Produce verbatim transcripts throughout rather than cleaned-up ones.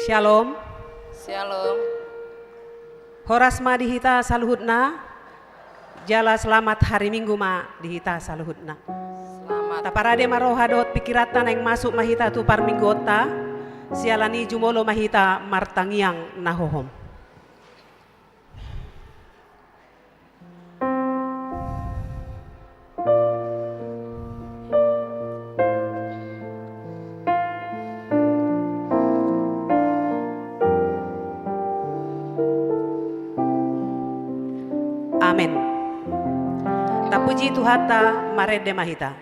Syalom. Syalom. Horas ma di hita saluhutna. Jala selamat hari Minggu ma di hita saluhutna. Selamat. Taparade ma roha dohot pingkiranta, naeng masuk ma hita tu parmingguonta. Siala ni i jumolo ma hita martangiang na hohom. Amen. Tapuji Tuhanta, marende ma hita.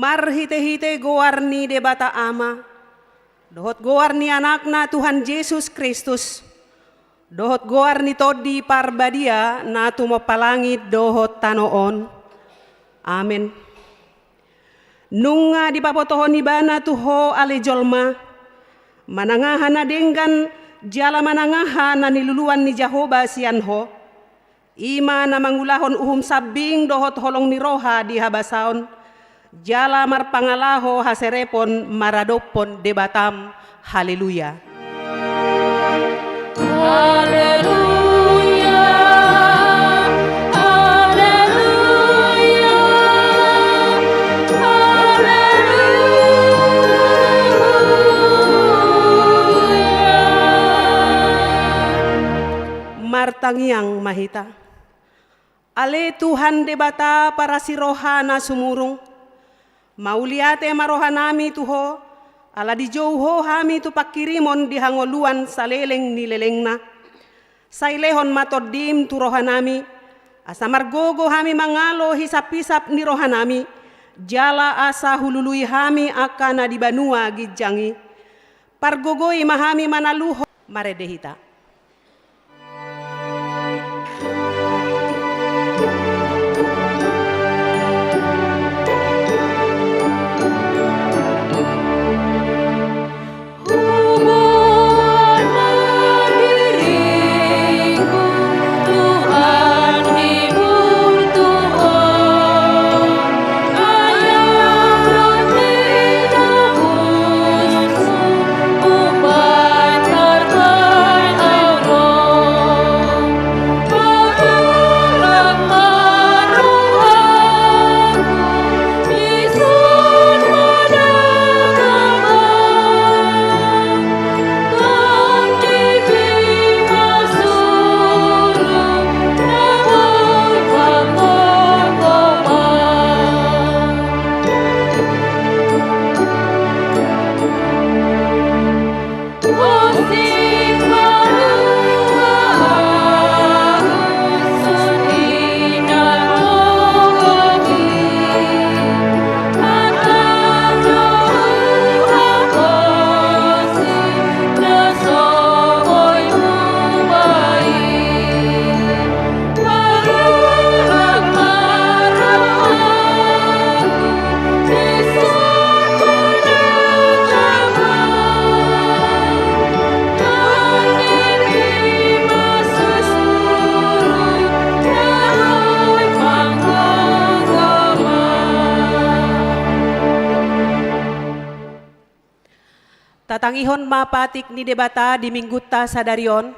Marhitehite goar ni Debata Ama, dohot goar ni Anakna Tuhan Jesus Kristus, dohot goar ni Tondi Parbadia na tumompa langit dohot tano on. Amen. Nunga dipabotohon Ibana tu ho ale jolma, manang aha na denggan jala manang aha na niluluan ni Jahowa sian ho, i ma na mangulahon uhum sambing dohot holong ni roha di habasaon, jala marpangalaho haserepon maradophon Debatam. Haleluya. Haleluya, haleluya, haleluya. Martangiang ma hita. Ale Tuhan Debata parasi roha na sumurung, mauliate ma rohanami tu ho, ala dijou ho hami tu pangkirimon di hangoluan saleleng ni lelengna. Sai lehon ma Tondim tu rohanami, asa margogo hami mangalo hisaphisap ni rohanami, jala asa hulului hami angka na di banua ginjang i. Pargogoi ma hami manaluhon. Marende hita. Tatangihon ma patik ni Debata di minggunta sadari on,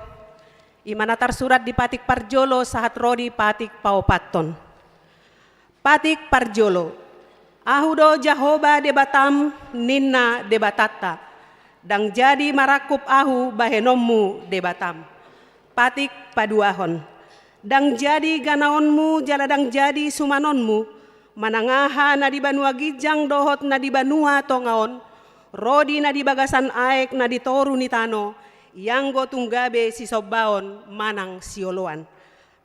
i ma na tarsurat di patik parjolo sahat ro di patik paopathon. Patik parjolo. Ahu do Jahowa Debatam, ninna Debatanta. Ndang jadi marangkup ahu bahenonmu Debatam. Patik paduahon. Ndang jadi ganaonmu jala ndang jadi sumanonmu, manang aha na di banua ginjang dohot na di banua tonga on, ro di na di bagasan aek na di toru ni tano, ianggo tung gabe sisombaon manang sioloan.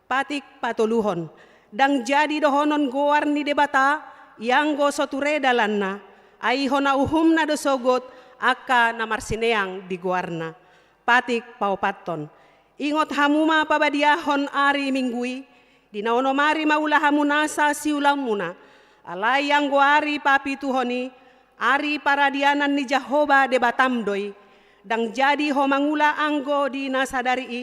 Patik patoluhon. Ndang jadi dohonon goar ni Debata, ianggo so ture dalanna, ai hona uhumna do sogot angka na marsineang di goarna. Patik paopathon. Ingot hamu ma pabadiahon ari Minggu i, di na onom ari ma ula hamu nasa siulaonmuna, alai anggo ari papituhon i, ari paradianan ni Jahowa Debatam do i. Ndang jadi ho mangula anggo di na sadari i,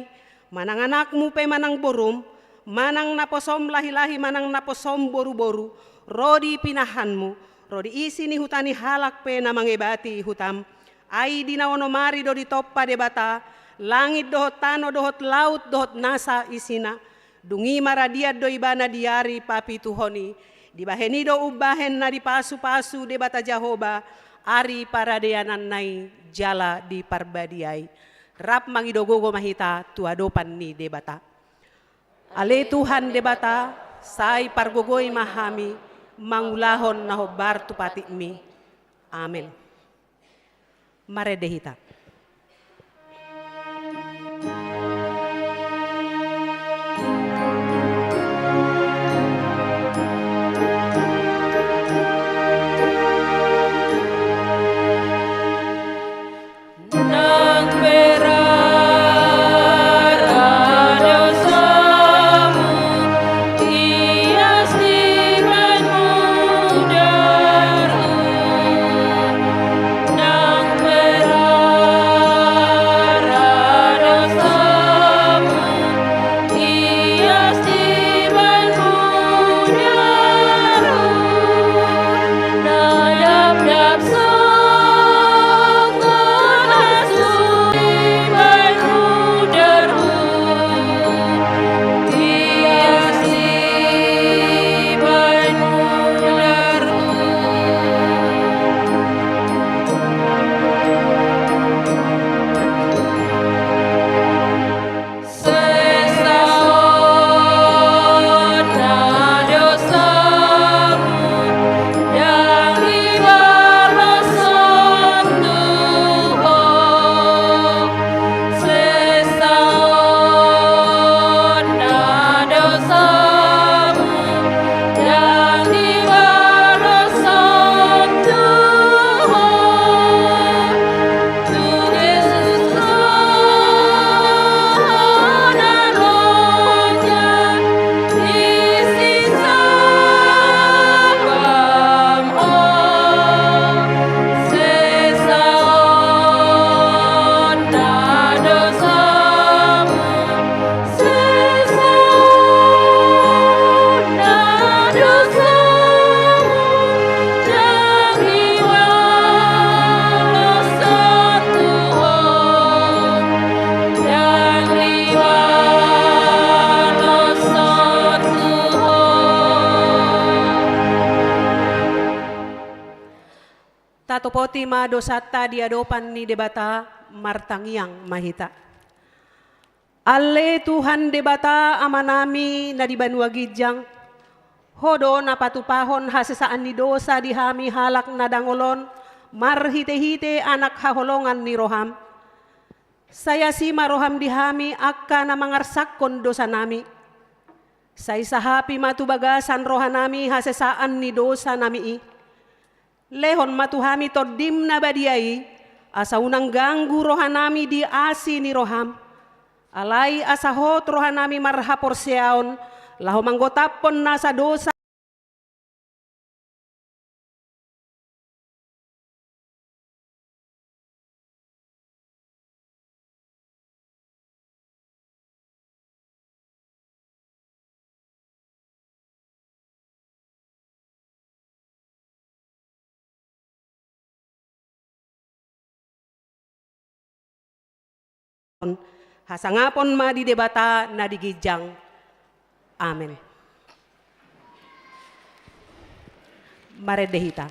manang anakmu pe manang borum, manang naposom lahilahi manang naposom boruboru, ro di pinahanmu, ro di isi ni huta ni halak pe na mangebati hutam. Ai di na onom ari do ditompa Debata langit dohot tano dohot laut dohot nasa isina. Dung i maradian do ibana di ari papituhon i, dibahen i do umbahen na dipasupasu Debata Jahowa ari paradiananna i jala diparbadiai. Rap mangido gogo ma hita tu adopan ni Debata. Ale Tuhan Debata, sai pargogoi ma hami mangulahon na hombar tu patikmi. Amen. Marende hita. Tatopoti ma dosanta di adopan ni Debata, martangiang ma hita. Ale Tuhan Debata Amanami na di banua ginjang, Ho do na patupahon hasesaan ni dosa di hami halak na dangol on, marhitehite Anak haholongan ni roham. Sai asi ma roham di hami angka na mangarsakkon dosanami. Sai sahapi ma tu bagasan rohanami hasesaan ni dosanami i. Lehon ma tu hami Tondim na badia i, asa unang ganggu rohanami di asi ni roham. Alai asa hot rohanami marhaporseaon, laho manggotaphon nasa dosa. hasangapon ma di Debata na di ginjang. Amen. Marende hita.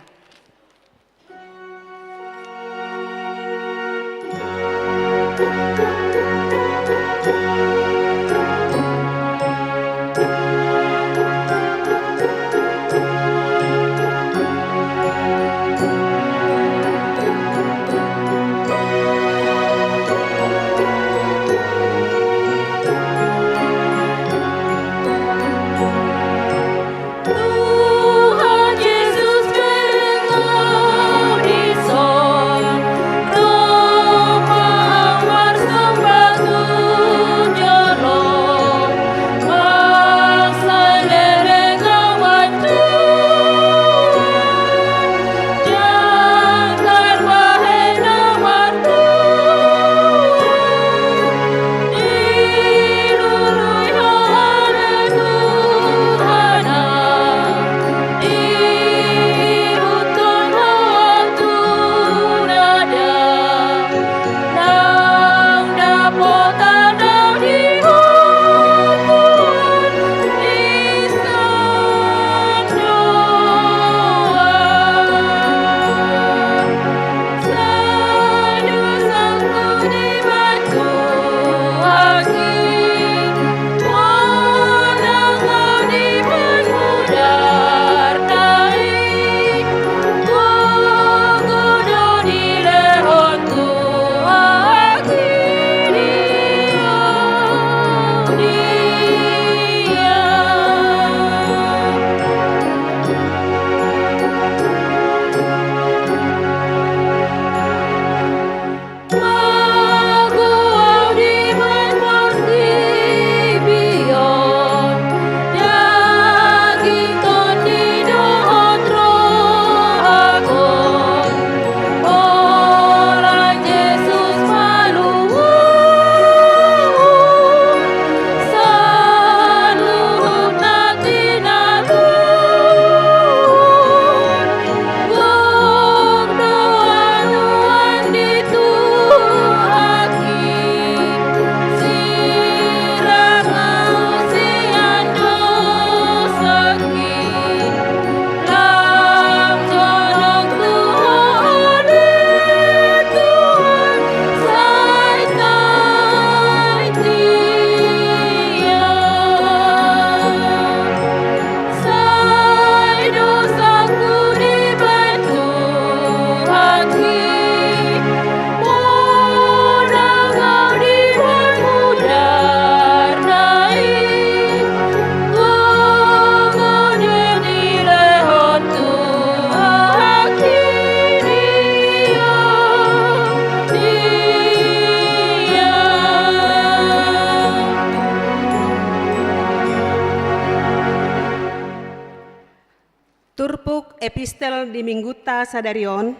Turpuk epistel di minggunta sadari on,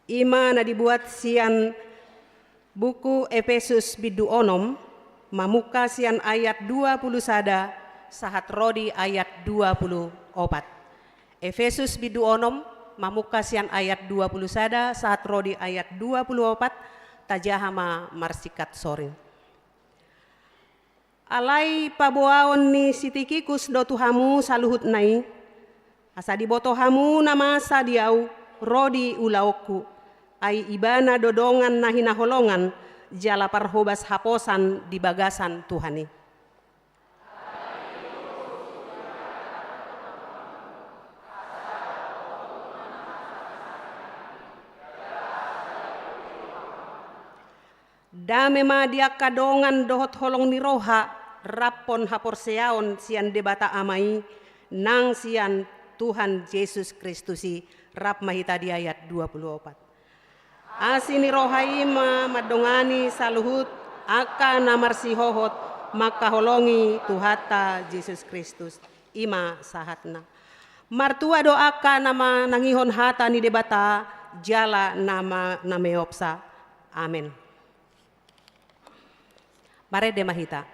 i ma na dibuat sian buku Epesus bindu onom, mamungka sian ayat dua pulu sada sahat ro di ayat dua pulu opat. Epesus bindu onom, mamungka sian ayat dua pulu sada sahat ro di ayat dua pulu opat, tajaha ma marsingkat soring. Alai paboaon ni si Tikikus do tu hamu saluhutna i, asa diboto hamu na masa di ahu ro di ulaonku, ai ibana do dongan na hinaholongan jala parhobas haposan di bagasan Tuhan i. Dame ma di angka dongan dohot holong ni roha, raphon haporseaon sian Debata Ama i, nang sian Tuhan Jesus Kristus i, rap ma hita di ayat dua pulu opat. Asi ni roha i ma mandongani saluhut angka na marsihohot mangkaholongi Tuhanta Jesus Kristus. I ma sahatna. Martua do angka na manangihon hata ni Debata jala na ma-, na meopsa. Amen. Marende ma hita.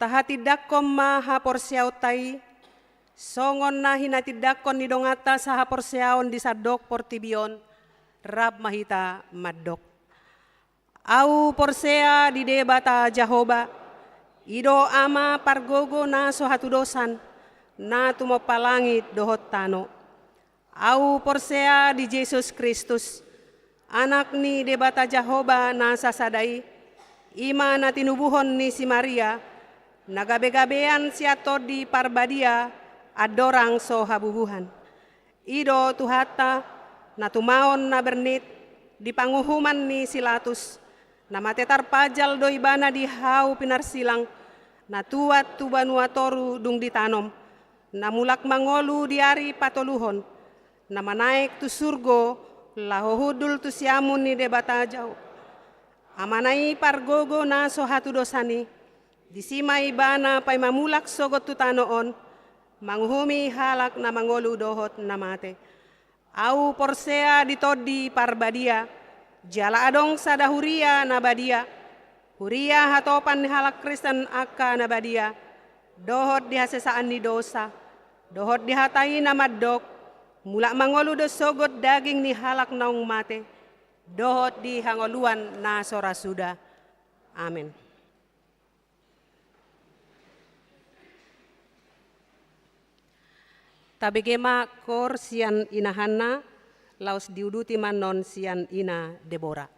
Tahatindangkon ma haporseaonta i, songon na hinatindangkon ni donganta sahaporseaon di sandok portibi on, rap ma hita mandok. Ahu porsea di Debata Jahowa, i do Ama pargogo na so hatudosan, na tumompa langit dohot tano. Ahu porsea di Jesus Kristus, Anak ni Debata Jahowa na sasada i, i ma na tinubuhon ni si Maria, na gabegabean sian Tondi Parbadia, andorang so habubuhan. I do Tuhanta, na tumaon na bernit di panguhuman ni si Latus, na mate tarpajal do Ibana di hau pinarsilang, na tuat tu banua toru dung ditanom, na mulak mangolu di ari patoluhon, na manaek tu surgo, laho hundul tu siamun ni Debata Jahowa. Amana i pargogo na so hatudosan i, disi ma Ibana paima mulak sogot tu tano on, manguhumi halak na mangolu dohot na mate. Ahu porsea di Tondi Parbadia, jala adong sada huria na badia, huria hatopan ni halak Kristen angka na badia, dohot di hasesaan ni dosa, dohot di hata i na mandok, mulak mangolu do sogot daging ni halak naung mate, dohot di hangoluan na so ra suda. Amen. Tabege ma koor sian ina Hanna, laos diuduti ma annon sian ina Debora.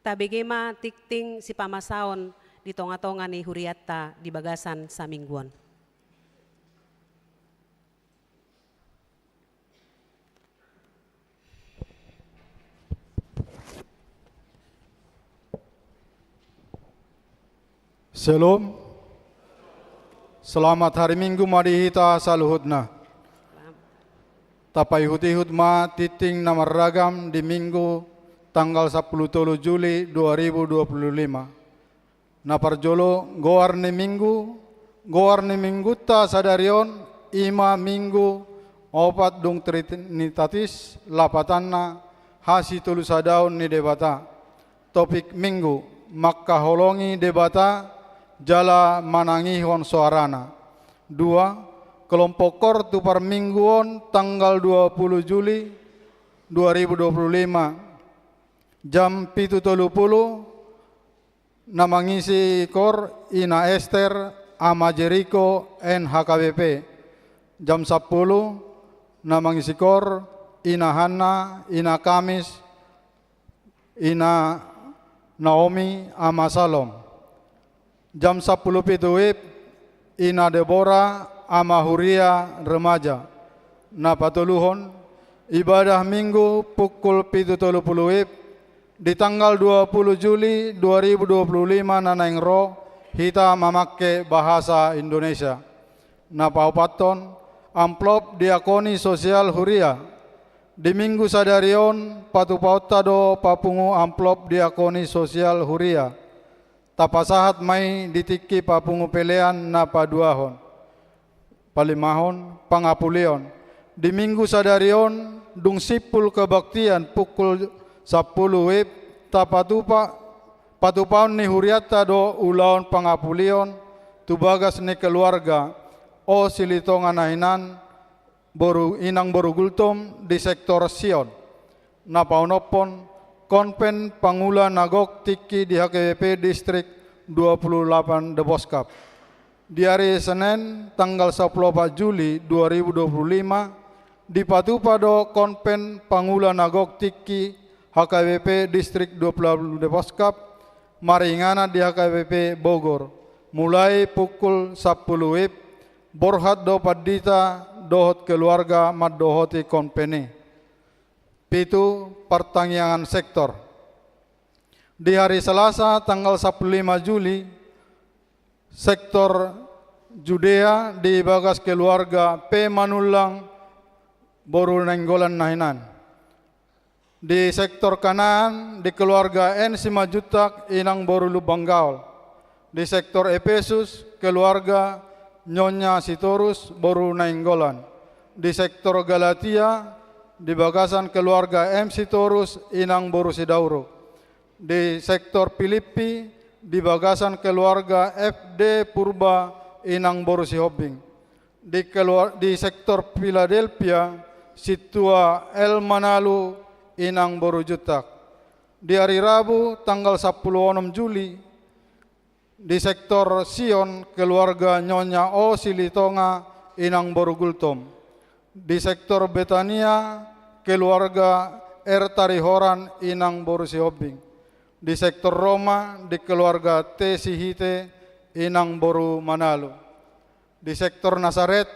Tabege ma tingting sipamasaon di tonga-tonga ni hurianta di bagasan saminggu on. Shalom. Selamat hari Minggu ma di hita saluhutna. Tapaihut-ihut ma tingting na marragam di Minggu tanggal sampulu tolu Juli dua ribu dua puluh lima. Na parjolo, goar ni Minggu, goar ni Minggunta sadari on, i ma Minggu opat dung Trinitatis, lapatanna hasitolusadaon ni Debata. Topik Minggu, mangkaholongi Debata jala manangihon soarana. Dua, kelompok kor tu parmingguon tanggal dua puluh Juli dua ribu dua puluh lima, jam pitu tolu pulu, na mangisi kor Ina Ester, Ama Jeriko, N H K B P. Jam sampulu, na mangisi kor Ina Hanna, Ina Kamis, Ina Naomi, Ama Salom. Jam sampulu pitu WIB, Ina Debora, Ama Huria, Remaja. Na patoluhon, ibadah Minggu pukul pitu tolu pulu WIB, di tanggal dua pulu Juli dua ribu dua puluh lima na naeng ro, hita mamangke bahasa Indonesia. Na paopathon, amplop diakoni sosial huria. Di Minggu sadari on, patupaonta do papungu amplop diakoni sosial huria. Tapasahat ma i di tingki papungu pelean na paduahon. Palimahon, pangapulion. Di Minggu sadari on, dung simpul kebaktian pukul sampulu WIB, tapatupa, patupaon ni hurianta do ulaon pangapulion tu bagas ni keluarga O Silitonga na hinan, boru, inang boru Gultom di sektor Sion. Na paonomhon, konven pangula na gok tingki di H K B P Distrik dua puluh delapan Deboskap. Di ari Senen, tanggal sampulu opat Juli dua ribu dua puluh lima, dipatupa do konven pangula na gok tingki H K B P Distrik dua puluh delapan Deboskap, maringanan di H K B P Bogor, mulai pukul sampulu WIB, borhat do pandita dohot keluarga mandohoti konven i. Pitu, partangiangan sektor. Di ari Selasa, tanggal sampulu lima Juli, sektor Judea di bagas keluarga P Manullang, boru Nainggolan na hinan. Di sektor Kanaan, di keluarga N Simanjuntak, inang boru Lumban Gaol. Di sektor Epesus, keluarga Nyonya Sitorus, boru Nainggolan. Di sektor Galatia, di bagasan keluarga M Sitorus, inang boru Sidauruk. Di sektor Pilippi, di bagasan keluarga F D Purba, inang boru Sihombing. Di keluar-, di sektor Piladelpia, sintua L Manalu, inang boru Juntak. Di ari Rabu, tanggal sampulu onom Juli, di sektor Sion, keluarga Nyonya O Silitonga, inang boru Gultom. Di sektor Betania, keluarga R Tarihoran, inang boru Sihombing. Di sektor Roma, di keluarga T Sihite, inang boru Manalu. Di sektor Nasaret,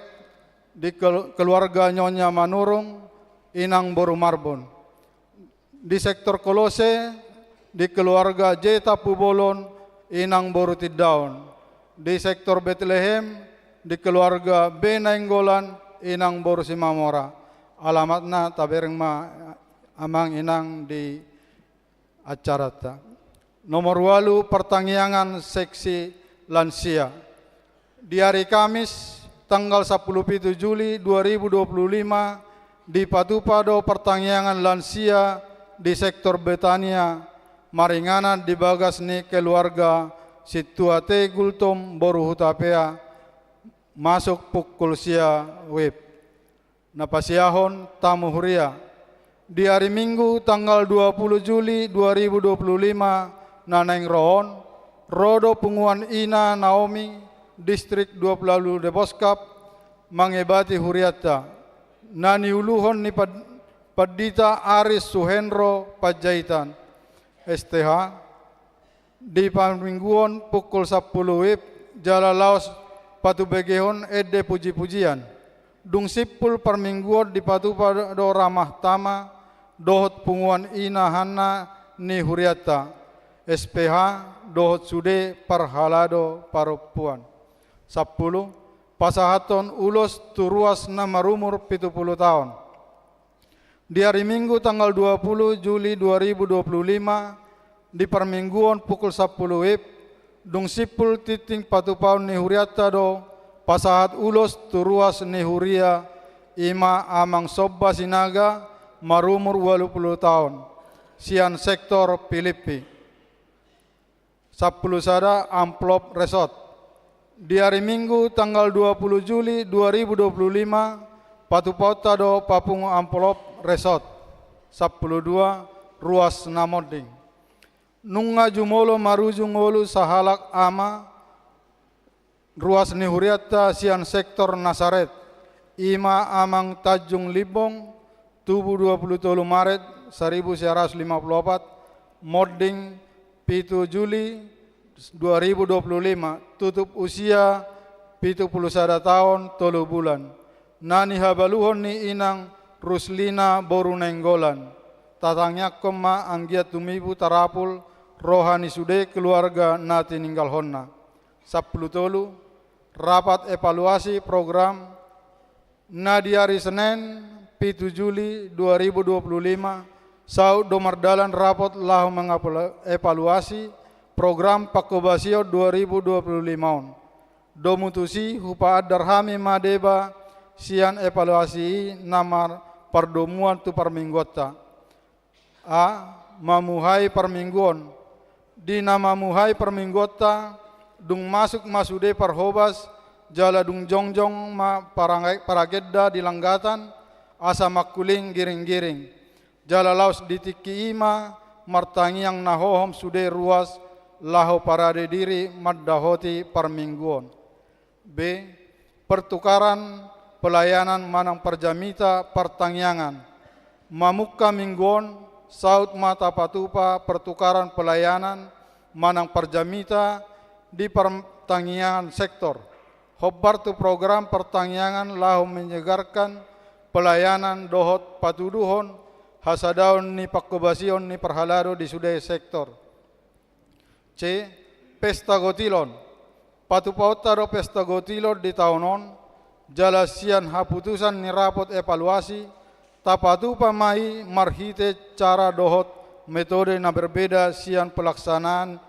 di kel-, keluarga Nyonya Manurung, inang boru Marbun. Di sektor Kolose, di keluarga J Tampubolon, inang boru Tindaon. Di sektor Betlehem, di keluarga B Nainggolan, inang boru Simamora. Alamatna tabereng ma amang inang di acaranta. Nomor ualu, partangiangan seksi lansia. Di ari Kamis, tanggal sampulu pitu Juli dua ribu dua puluh lima, dipatupa do partangiangan lansia di sektor Betania, maringanan di bagas ni keluarga sintua T Gultom boru Hutapea, masuk pukul sia WIB. Na pasiahon, tamu huria. Di ari Minggu tanggal dua pulu Juli dua ribu dua pulu lima na naeng ro on, ro do punguan Ina Naomi, Distrik dua pulu ualu Deboskap, mangebati hurianta. Na niuluhon ni pad-, Pandita Aris Suhenro Panjaitan, S T H, Di parmingguon pukul sampulu WIB jala laos patubegehon ende puji-pujian. Dung simpul parmingguon dipatupa do ramah tama dohot punguan ina hanna ni hurianta, S P H, dohot sude parhalado parompuan. Sampulu, pasahathon ulos tu ruas na marumur pitu pulu taon. Di ari Minggu tanggal dua pulu Juli dua ribu dua pulu lima, di parmingguon pukul sampulu WIB, dung simpul tingting patupaon ni hurianta do pasahat ulos tu ruas ni huria, i ma Amang Somba Sinaga, marumur ualu pulu taon, sian sektor Pilippi. Sampulu sada, amplop resot. Di ari Minggu tanggal dua pulu Juli dua ribu dua pulu lima, patupaonta do papungu amplop resot. Sampulu dua, ruas na monding. Nunga jumolo marujung ngolu sahalak ama ruas ni hurianta sian sektor Nasaret, i ma Amang Tanjung Limbong, tubu dua pulu tolu Maret seribu sembilan ratus lima puluh opat, monding pitu Juli dua ribu dua pulu lima, tutup usia pitu pulu sada taon tolu bulan, na nihabaluhon ni inang Ruslina boru Nainggolan. Tatangiangkon ma anggiat tumibu tarapul roha ni sude keluarga na tininggalhonna. Sampulu tolu, rapat evaluasi program. Na di ari Senen pitu Juli dua ribu dua pulu lima, saut do mardalan rapot laho mangevaluasi program pangkobasion dua ribu dua pulu lima on. Domu tusi hupaandar hami ma deba sian evaluasi i na marpardomuan tu parmingguonta. A, mamuhai parmingguon. Di na mamuhai parmingguonta, dung masuk ma sude parhobas, jala dung jongjong ma parang-, paragenda di langgatan, asa mangkuling giring-giring. Jala laos di tingki i ma martangiang na hohom sude ruas laho parade diri mandahoti parmingguon. B, pertukaran pelayanan manang parjamita partangiangan. Mamungka minggu on, saut ma tapatupa pertukaran pelayanan manang parjamita di partangiangan sektor. Hombar tu program partangiangan laho menyegarkan pelayanan dohot patuduhon hasadaon ni pangkobasion ni parhalado di sude sektor. C, pesta gotilon. Patupaonta do pesta gotilon di taon on, jala sian haputusan ni rapot evaluasi, tapatupa ma i marhite cara dohot metode na berbeda sian pelaksanaan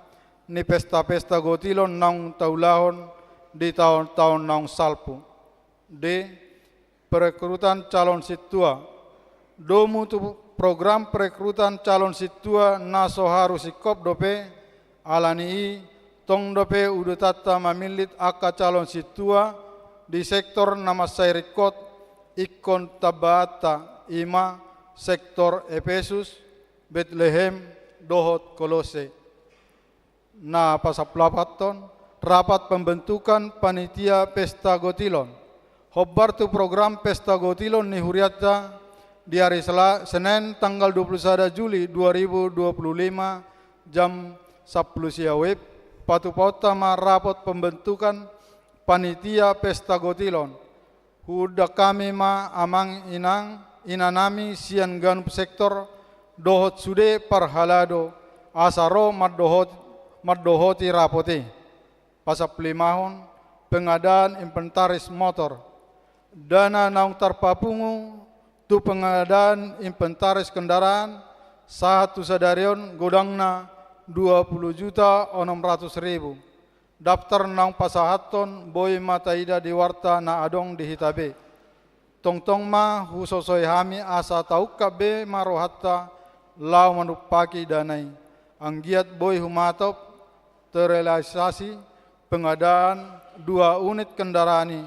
ni pesta-pesta gotilon naung taulahon di taon-taon naung salpu. D, perekrutan calon sintua. Domu tu program perekrutan calon sintua na so haru singkop dope, ala ni i tong dope udutanta mamillit angka calon sintua di sektor na mansai ringkot ingkon tambaanta, i ma sektor Epesus, Betlehem, dohot Kolose. Na pasampuluapathon, rapat pembentukan panitia pesta gotilon. Hombar tu program pesta gotilon ni hurianta di ari Sela-, Senen tanggal dua puluh sada Juli dua ribu dua puluh lima jam sampulu sia WIB, patupaonta ma rapot pembentukan panitia pesta gotilon. Huundang hami ma amang inang, inanami sian ganup sektor, dohot sude parhalado, asa ro mandohot-, mandohoti rapot i. Pasampululimahon, pengadaan inventaris motor. Dana naung tarpapungu tu pengadaan inventaris kendaraan, sahat tu sadari on godangna dua puluh juta onom ratus ribu. Daftar naung pasahathon boi ma taida di warta na adong di hita be. Tongtong ma husosoi hami asa taungkap be ma rohanta laho manumpaki dana i. Anggiat boi humatop terrealisasi pengadaan dua unit kendaraan i.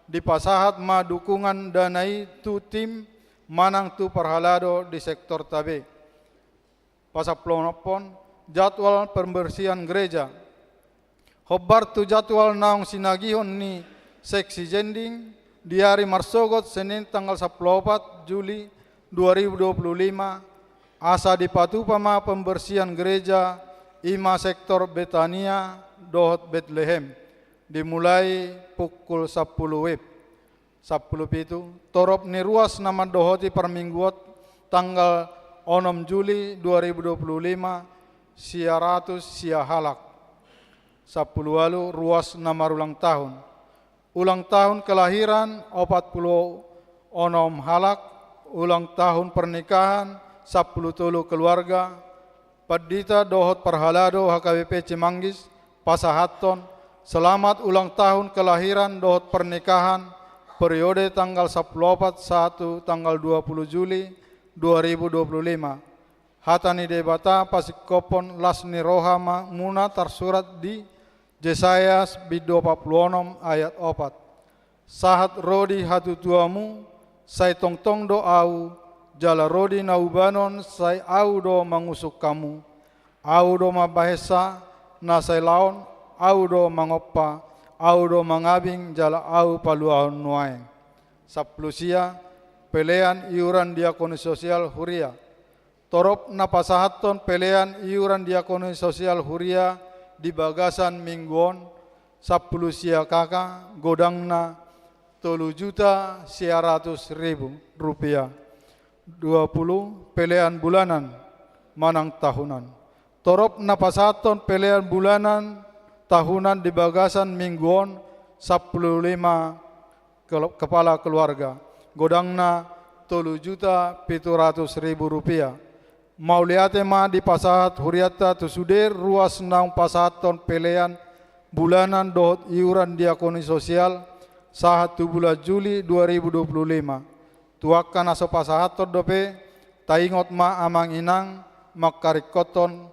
Dipasahat ma dukungan dana i tu tim manang tu parhalado di sektorta be. Pasampuluonomhon, jadwal pembersihan gereja. Hombar tu jadwal naung sinagihon ni seksi jending di ari marsogot Senin tanggal sampulu opat Juli dua ribu dua puluh lima, asa dipatupa ma pembersihan gereja I ma sektor Betania dohot Betlehem, dimulai pukul sampulu wib. Sampulu pitu, torop ni ruas na mandohoti parmingguon tanggal onom Juli dua ribu dua puluh lima, sia ratus sia halak. Sampulu ualu, ruas na marulang tahun. Ulang tahun kelahiran opat pulu onom halak, ulang tahun pernikahan sampulu tolu keluarga, pandita dohot parhalado H K B P Cimanggis pasahathon selamat ulang tahun kelahiran dohot pernikahan periode tanggal sampulu opat sahat tu tanggal dua pulu Juli dua ribu dua pulu lima. Hata ni Debata pasingkophon las ni roha ma muna tarsurat di Jesaya bindu opat pulu onom ayat opat. Sahat ro di hatutuamu, sai tongtong do Ahu, jala ro di na ubanon, sai Ahu do mangusung hamu. Ahu do mambahensa, na sai laon, Ahu do mangompa, Ahu do mangabing, jala Ahu paluahon nuaeng. Sampulu sia, pelean iuran diakoni sosial huria. Torop na pasahathon pelean iuran diakoni sosial huria di bagasan minggu on, sampulu sia K K, godangna tolu juta sia ratus ribu rupiah. Dua pulu, pelean bulanan manang tahunan. Torop na pasahathon pelean bulanan tahunan di bagasan minggu on, sampulu lima kelo-, kepala keluarga, godangna tolu juta pitu ratus ribu rupiah. Mauliate ma dipasahat hurianta tu sude ruas naung pasahathon pelean bulanan dohot iuran diakoni sosial sahat tu bulan Juli dua ribu dua pulu lima. Tu angka na so pasahathon dope, taingot ma amang inang mangkaringkothon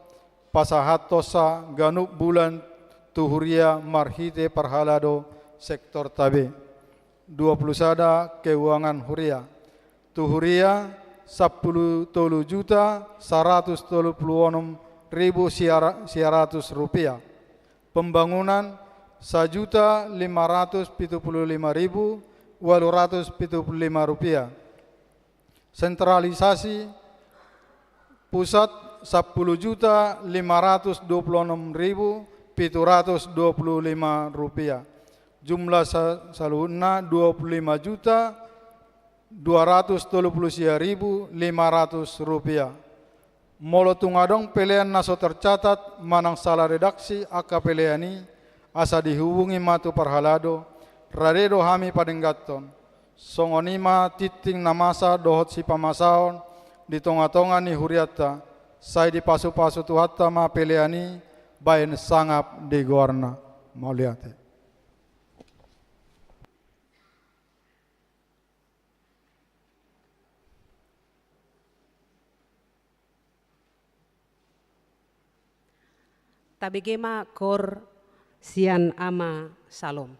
pasahathonsa ganup bulan tu huria marhite parhalado sektorta be. Dua pulu sada, keuangan huria. Tu huria, sampulu tolu juta saratus tolu pulu onom ribu sia ra-, sia ratus rupiah. Pembangunan, sajuta lima ratus pitu pulu lima ribu ualu ratus pitu pulu lima rupiah. Sentralisasi pusat, sampulu juta lima ratus dua pulu onom ribu pitu ratus dua pulu lima rupiah. Jumlah sa-, saluhutna dua pulu lima juta dua ratus tolu pulu sia ribu lima ratus rupiah. Molo tung adong pelean na so tercatat manang salah redaksi angka pelean i, asa dihubungi ma tu parhalado, rade do hami padengganhon. Songon i ma tingting na masa dohot sipamasaon di tongatonga ni hurianta, sai dipasupasu Tuhanta ma pelean i baen sangap di goarna. Mauliate. Tabege ma koor sian Ama Salom.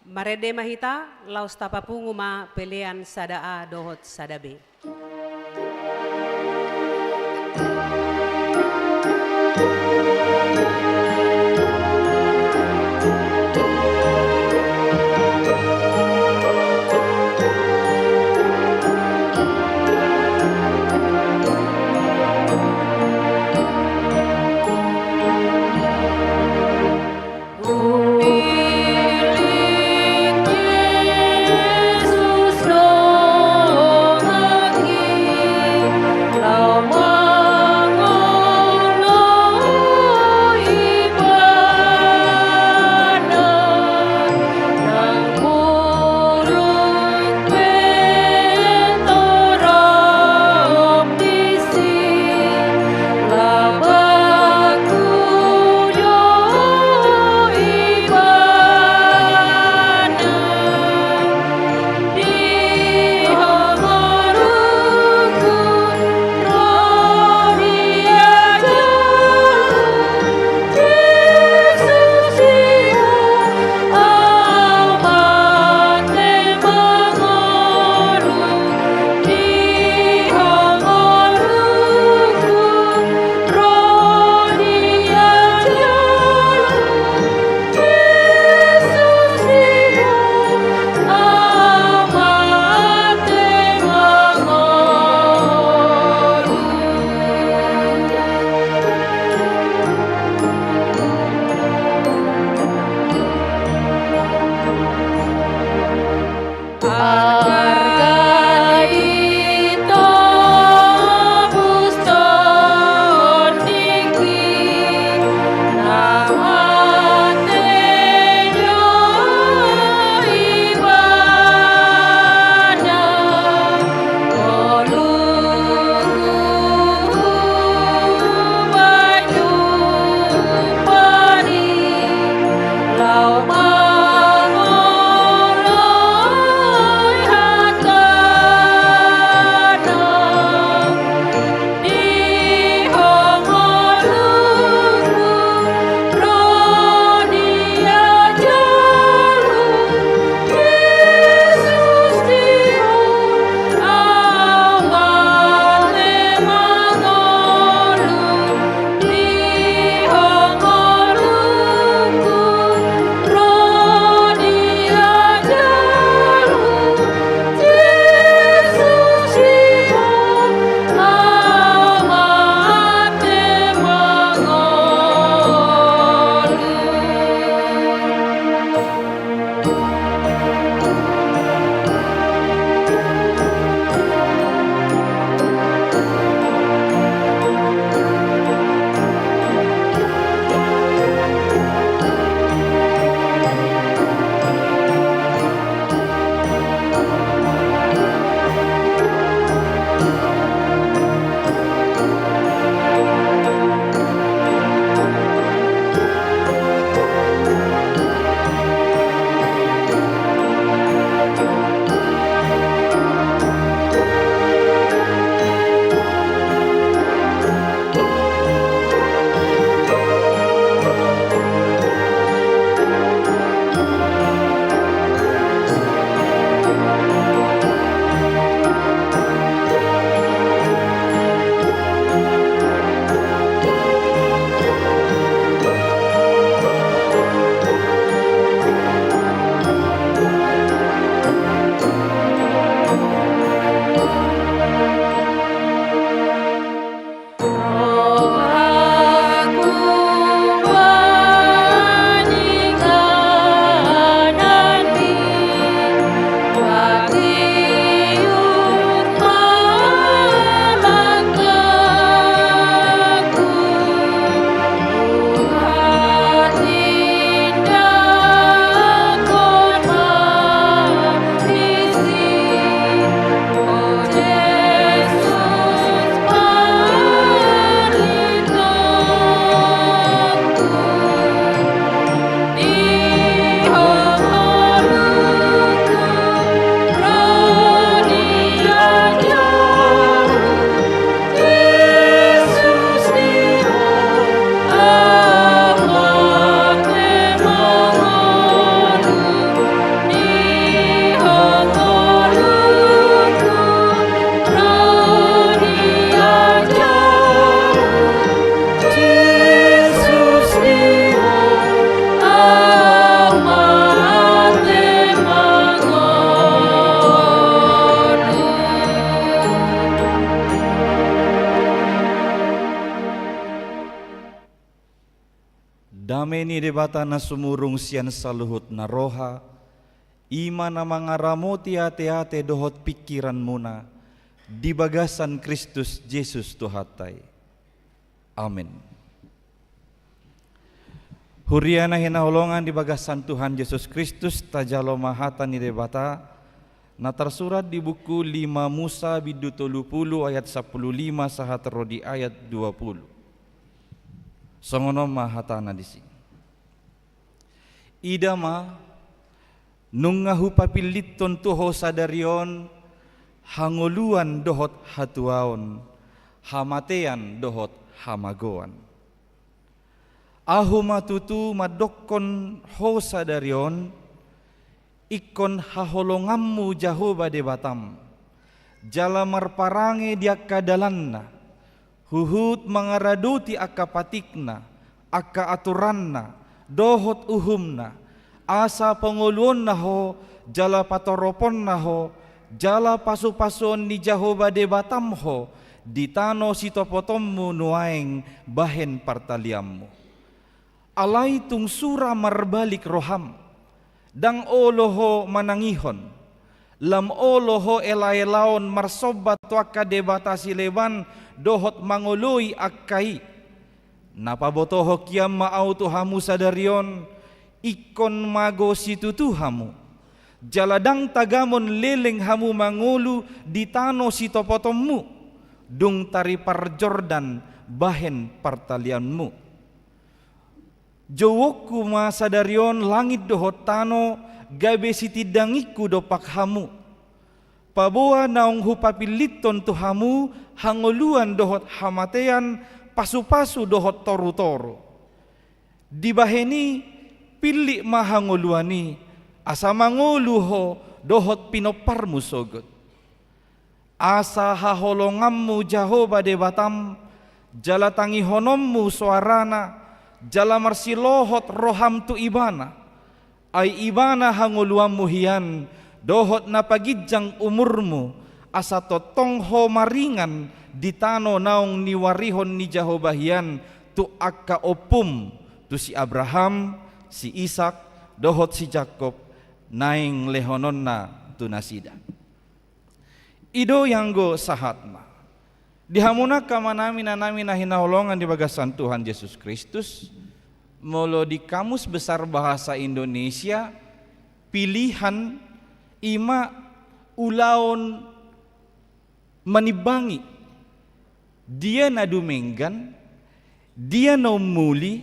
Marende ma hita, laos tapapungu ma pelean sada A dohot sada B. ni Debata na sumurung sian saluhut na roha, i ma na mangaramoti ateate dohot pingkiranmuna di bagasan Kristus Jesus Tuhanta i. Amen. Huria na hinaholongan di bagasan Tuhan Jesus Kristus, tajalo ma hata ni Debata na tarsurat di buku lima Musa bindu tolu pulu ayat sampulu lima sahat ro di ayat dua pulu. Songon on ma hatana disi. Ida ma, nunga hupapillithon tu ho sadari on hangoluan dohot hatuaon, hamatean dohot hamagoan. Ahu ma tutu mandokkon ho sadari on, ingkon haholonganmu Jahowa Debatam, jala marparange di angka dalanna, huhut mangaradoti angka patikna, angka aturanna, dohot uhumna, asa pangoluonna ho, jala patoroponna ho, jala pasupasuon ni Jahowa Debatam ho, di tano sitopotonmu nuaeng bahen partalianmu. Alai tung sura marbalik roham, ndang olo ho manangihon, lam olo ho elaelaon marsomba tu angka debata sileban dohot mangoloi angka i. Na pabotohon hian ma ahu tu hamu sadari on, ingkon mago situtu hamu, jala ndang tagamon leleng hamu mangolu di tano sitopotonmu, dung taripar Jordan bahen partalianmu. Jouonku ma sadari on langit dohot tano gabe sitindangingku dompak hamu. Paboa naung hupapillithon tu hamu hangoluan dohot hamatean, pasupasu dohot torutoru. Dibahen i, pillit ma hangoluan i, asa mangolu ho dohot pinomparmu sogot. Asa haholonganmu Jahowa Debatam, jala tangihononmu soarana, jala marsilohot roham tu Ibana. Ai Ibana hangoluanmu hian, dohot na paginjang umurmu, asa tongtong ho maringan di tano naung niuarihon ni Jahowa hian tu angka ompum, tu si Abraham, si Isak, dohot si Jakob, naeng lehononna tu nasida. I do ianggo sahatna. Di hamu angka amanami, inanami na hinaholongan di bagasan Tuhan Jesus Kristus, molo di Kamus Besar Bahasa Indonesia, pilihan i ma ulaon manimbangi, dia na dumenggan, dia na ummuli,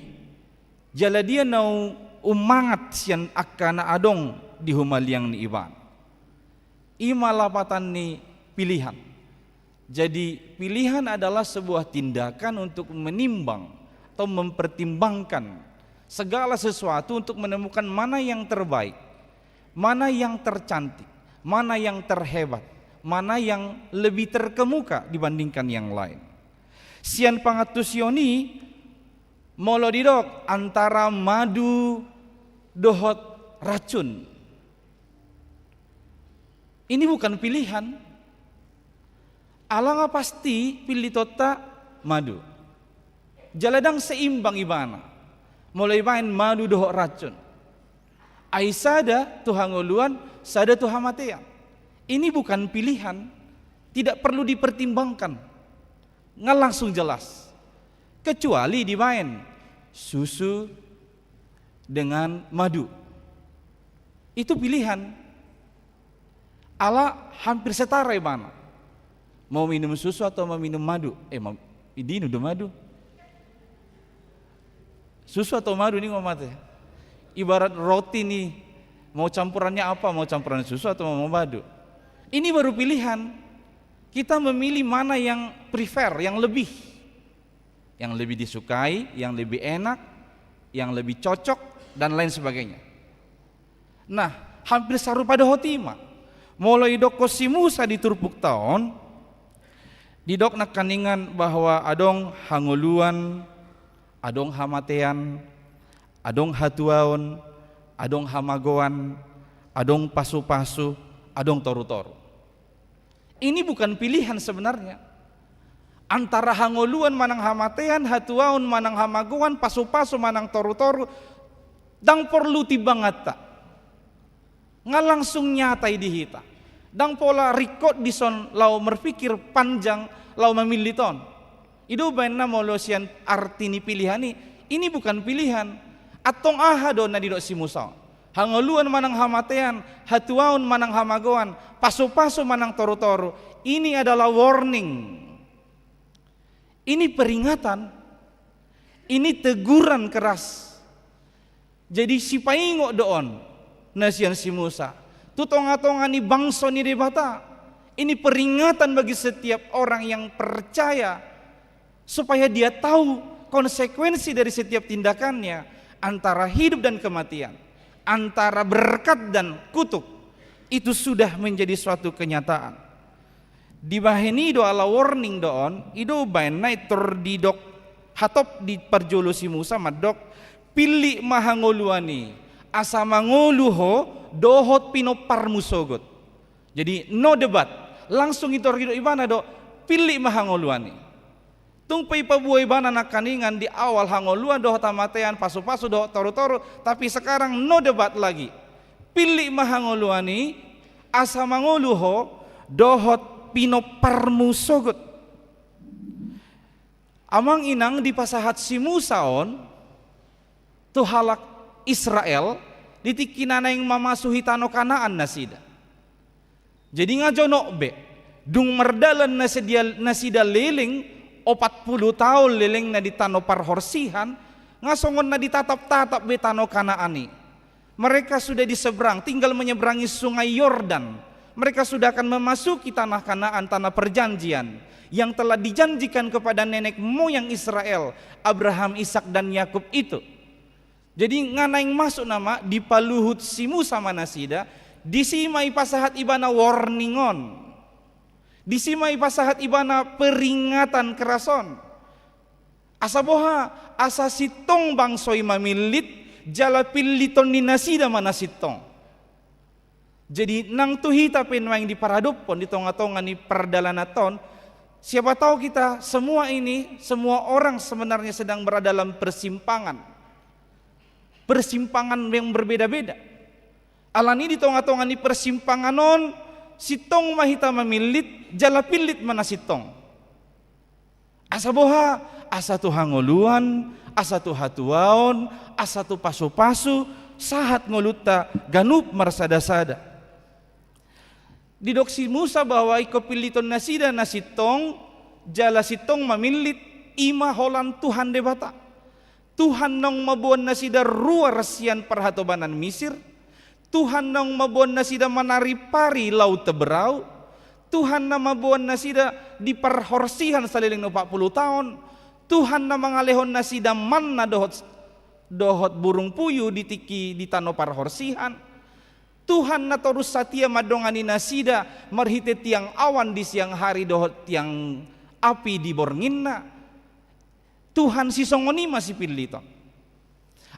jala dia na u-, ummangat sian angka na adong di humaliang ni ibana. I ma lapatan ni pilihan. Jadi, pilihan adalah sebuah tindakan untuk menimbang atau mempertimbangkan segala sesuatu untuk menemukan mana yang terbaik, mana yang tercantik, mana yang terhebat, mana yang lebih terkemuka dibandingkan yang lain. Sian pangantusion i, molo didok antara madu dohot racun, ini bukan pilihan. Ala nga pasti pillitonta madu. Jala ndang seimbang ibana molo ibaen madu dohot racun. Ai sada tu hangoluan, sada tu hamatean. Ini bukan pilihan, tidak perlu dipertimbangkan. Nga langsung jelas. Kecuali dibaen susu dengan madu. Itu pilihan. Ala hampir setara ibana. Mau minum susu atau mau minum madu? Eh, mau, diinum do madu. Susu atau madu ni, ngomate. Ibarat roti ni, mau campurannya apa? Mau campuran susu atau mau madu? Ini baru pilihan. Kita memilih mana yang prefer, yang lebih. Yang lebih disukai, yang lebih enak, yang lebih cocok, dan lain sebagainya. Nah, hampir sarupa dohot i ma. Molo idokkon si Musa di turpukta on, didok nangkaningan bahwa adong hangoluan, adong hamatean, adong hatuaon, adong hamagoan, adong pasupasu, adong torutoru. Ini bukan pilihan sebenarnya. Antara hangoluan manang hamatean, hatuaon manang hamagoan, pasupasu manang torutoru, Ndang porlu timbanganta. Nga langsung nyata i di hita. Ndang pola ringkot dison laho marpikir panjang laho mamillit on. I do baenna molo sian arti ni pilihan i, ini bukan pilihan. Antong aha do na didok si Musa on? Hangoluan manang hamatean, hatuaon manang hamagoan, pasupasu manang torutoru. Ini adalah warning. Ini peringatan. Ini teguran keras. Jadi sipaingot do on na sian si Musa tu tongatonga ni bangso ni Debata. Ini peringatan bagi setiap orang yang percaya, supaya dia tahu konsekuensi dari setiap tindakannya, antara hidup dan kematian, antara berkat dan kutuk. Itu sudah menjadi suatu kenyataan. Dibahen i do, ala warning do on, i do baenna i tor didok hatop di parjolo si Musa mandok, pillit ma hangoluan i, asa mangolu ho dohot pinomparmu sogot. Jadi no debat, langsung i tor didok ibana do, pillit ma hangoluan i. Tung pe ipaboa ibana nangkaningan di awal hangoluan dohot hamatean, pasupasu dohot torutoru, tapi sekarang no debat lagi. Pillit ma hangoluan i, asa mangolu ho dohot pinomparmu sogot. Amang inang, dipasahat si Musa on tu halak Israel di tingki na naeng mamasuhi tano Kanaan nasida. Jadi nga jonok be, dung mardalan nasida, nasida leleng opat pulu taon lelengna di tano parhorsihan, nga songon na ditataptatap be tano Kanaan i. Mereka sudah di seberang, tinggal menyeberangi Sungai Yordan. Mereka sudah akan memasuki tanah Kanaan, tanah perjanjian yang telah dijanjikan kepada nenek moyang Israel, Abraham, Ishak, dan Yakub itu. Jadi nga naeng masuk nama, dipaluhut si Musa ma nasida, disi ma ipasahat ibana warning on. Disi ma ipasahat ibana peringatan keras on. Asa boha? Asa sintong bangso i mamillit, jala pilliton ni nasida ma na sintong. Jadi nang tu hita pe nuaeng diparadophon di tongatonga ni pardalananta on, siapa tahu kita semua ini, semua orang sebenarnya sedang berada dalam persimpangan. Persimpangan yang berbeda-beda. Alani di tongatonga ni persimpangan on, sintong ma hita mamillit, jala pillit ma na sintong. Asa boha? Asa tu hangoluan, asa tu hatuaon, asa tu pasupasu, sahat ngolunta ganup marsadasada. Didok si Musa bahwa ingkon pilliton nasida na sintong, jala sintong mamillit, i ma holan Tuhan Debata. Tuhan naung mamboan nasida ruar sian parhatobanan Misir, Tuhan naung mamboan nasida manaripari Laut Teberau, Tuhan na mamboan nasida di parhorsihan saleleng opat pulu taon, Tuhan na mangalehon nasida manna dohot, dohot burung puyuh di tingki di tano parhorsihan, Tuhan na torus satia mandongani nasida marhite tiang awan di siang hari dohot tiang api di bornginna. Tuhan sisongon i ma sipilliton.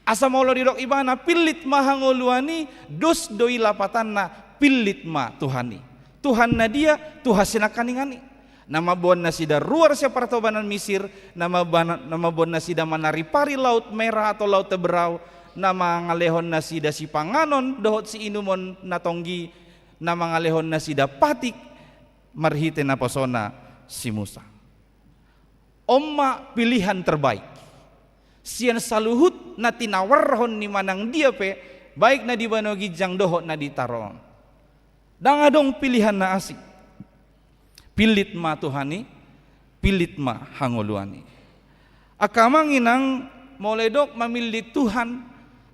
Asa molo didok ibana pillit ma hangoluan i, dos do i lapatanna, pillit ma Tuhan i. Tuhan na dia? Tuhan sinangkaningan i. Na mamboan nasida ruar sian parhatobanan Misir, na mamboan, na mamboan nasida manaripari Laut Merah atau Laut Teberau, na mangalehon nasida sipanganon dohot siinumon na tonggi, na mangalehon nasida patik marhite naposona si Musa. On ma pilihan terbaik sian saluhut na tinawarhon ni manang dia pe, baik na di banua ginjang dohot na di tano on. Ndang adong pilihan na asing. Pillit ma Tuhan i, pillit ma hangoluan i. Angka amang inang, molo didok mamillit Tuhan,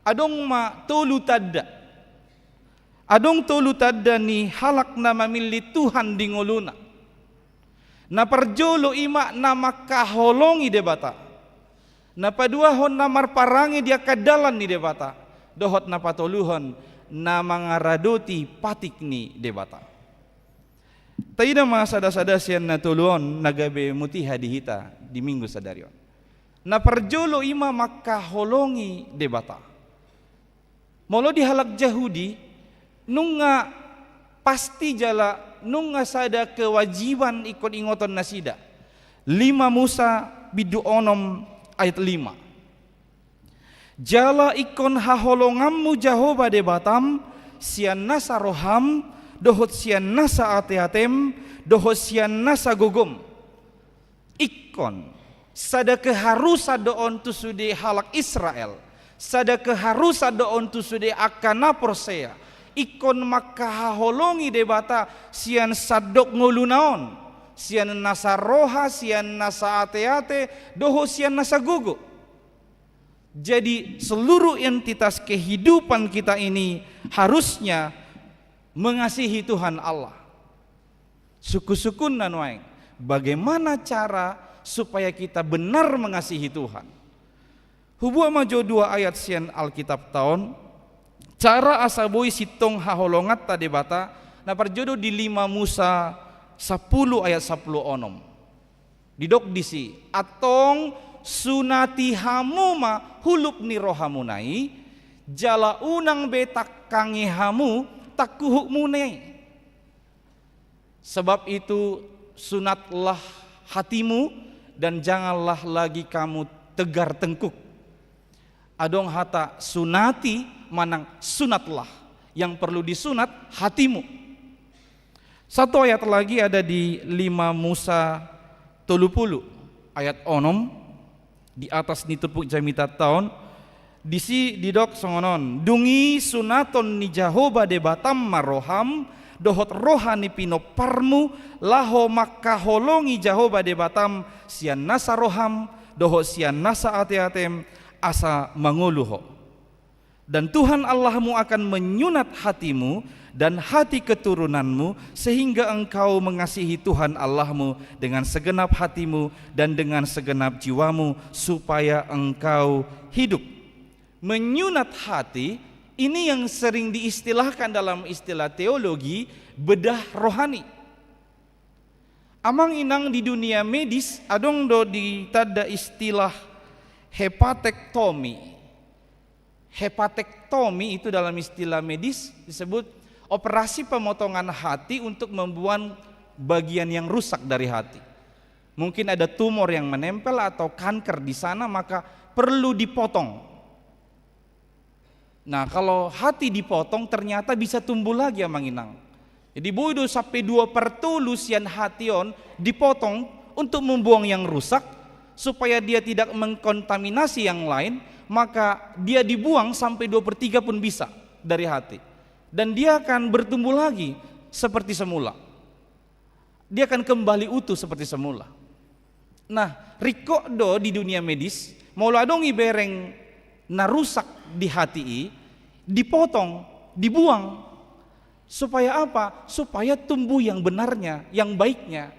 adong ma tolu tanda. Adong tolu tanda ni halak na mamillit Tuhan di ngoluna. Na parjolo i ma na mangkaholongi Debata. Na paduahon na marparange di angka dalan ni Debata. Dohot na patoluhon na mangaradoti patik ni Debata. Taida ma sadasada sian na tolu on na gabe mutiha di hita di Minggu sadari on. Na parjolo i ma mangkaholongi Debata. Molo di halak Jahudi, nunga pasti jala nunga sada kewajiban ingkon ingoton nasida. Lima Musa bindu onom ayat lima. Jala ingkon haholonganmu Jahowa Debatam sian nasa roham, dohot sian nasa ateatem, dohot sian nasa gogom. Ingkon sada keharusan do on tu sude halak Israel, sada keharusan do on tu sude angka na porsea. Ingkon mangkahaholongi Debata sian sandok ngoluna on, sian nasa roha, sian nasa ateate, dohot sian nasa gogo. Jadi, seluruh entitas kehidupan kita ini harusnya mengasihi Tuhan Allah. Sungkun-sungkunna nuaeng, bagaimana cara supaya kita benar mengasihi Tuhan? Hubuat ma jo dua ayat sian Alkitab ta on, cara asa boi sintong haholonganta Debata, na parjolo di lima Musa sampulu ayat sampulu onom. Didok disi, antong sunati hamu ma hulup ni rohamuna i, jala unang be tangkangi hamu tangkuhukmuna i. Sebab itu, sunatlah hatimu dan janganlah lagi kamu tegar tengkuk. Adong hata sunati manang sunatlah. Yang perlu disunat hatimu. Satu ayat lagi ada di lima Musa tolu pulu ayat onom, di atas ni turpuk jamita ta on. Disi didok songon on: Dung i sunaton ni Jahowa Debatam ma roham dohot roha ni pinomparmu, laho mangkaholongi Jahowa Debatam sian nasa roham dohot sian nasa ateatem, asa mangolu ho. Dan Tuhan Allahmu akan menyunat hatimu dan hati keturunanmu, sehingga engkau mengasihi Tuhan Allahmu dengan segenap hatimu dan dengan segenap jiwamu, supaya engkau hidup. Menyunat hati, ini yang sering diistilahkan dalam istilah teologi, bedah rohani. Amang inang, di dunia medis adong do ditanda istilah hepatektomi. Hepatektomi itu dalam istilah medis disebut operasi pemotongan hati untuk membuang bagian yang rusak dari hati. Mungkin ada tumor yang menempel atau kanker di sana, maka perlu dipotong. Nah, kalau hati dipotong, ternyata bisa tumbuh lagi, amang inang. Jadi, boi do sampe dua per tolu sian hati on dipotong untuk membuang yang rusak, supaya dia tidak mengkontaminasi yang lain, maka dia dibuang sampai dua per tiga pun bisa dari hati. Dan dia akan bertumbuh lagi seperti semula. Dia akan kembali utuh seperti semula. Nah, ringkot do di dunia medis, molo adong ibereng na rusak di hati i, dipotong, dibuang. Supaya apa? Supaya tumbuh yang benarnya, yang baiknya.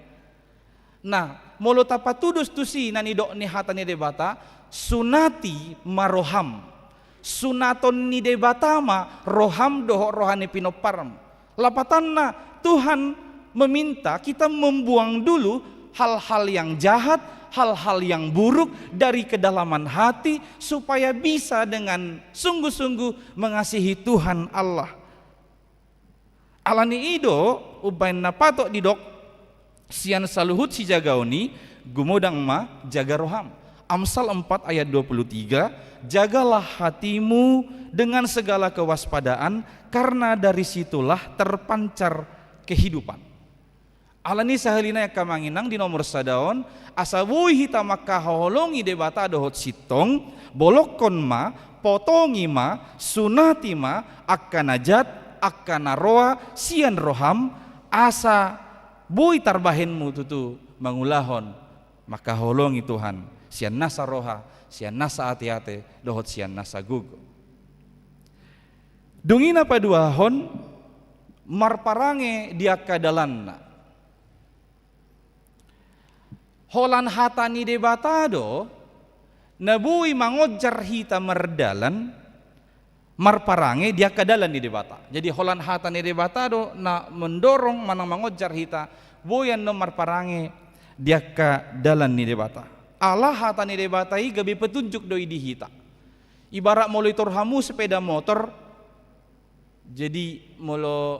Nah, molo tapatudos tusi na nidok ni hata ni Debata, sunati ma roham. Sunaton ni Debata ma roham dohot roha ni pinomparmu. Lapatanna, Tuhan meminta kita membuang dulu hal-hal yang jahat, hal-hal yang buruk dari kedalaman hati, supaya bisa dengan sungguh-sungguh mengasihi Tuhan Allah. Alani i do, umbahen na patut didok sian saluhut sijagaon i, gumodang ma jaga roham. Amsal empat ayat dua puluh tiga, "Jagalah hatimu dengan segala kewaspadaan, karena dari situlah terpancar kehidupan." Alani sahali nai, angka amang inang, di nomor sada on, asa boi hita mangkaholongi Debata dohot sintong, bolongkon ma, potongi ma, sunati ma angka na jat, angka na roa sian roham, asa boi tarbahenmu tutu mangulahon, mangkaholongi Tuhan sian nasa roha, sian nasa ateate, dohot sian nasa gogo. Dung i na paduahon, marparange di angka dalanna. Holan hata ni Debata do na boi mangonjar hita mardalan, marparange di angka dalan ni Debata. Jadi, holan hata ni Debata do na mendorong manang mangonjar hita boi annon marparange di angka dalan ni Debata. Ala hata ni Debata i gabe petunjuk do i di hita. Ibarat molo itor hamu sepeda motor, jadi molo,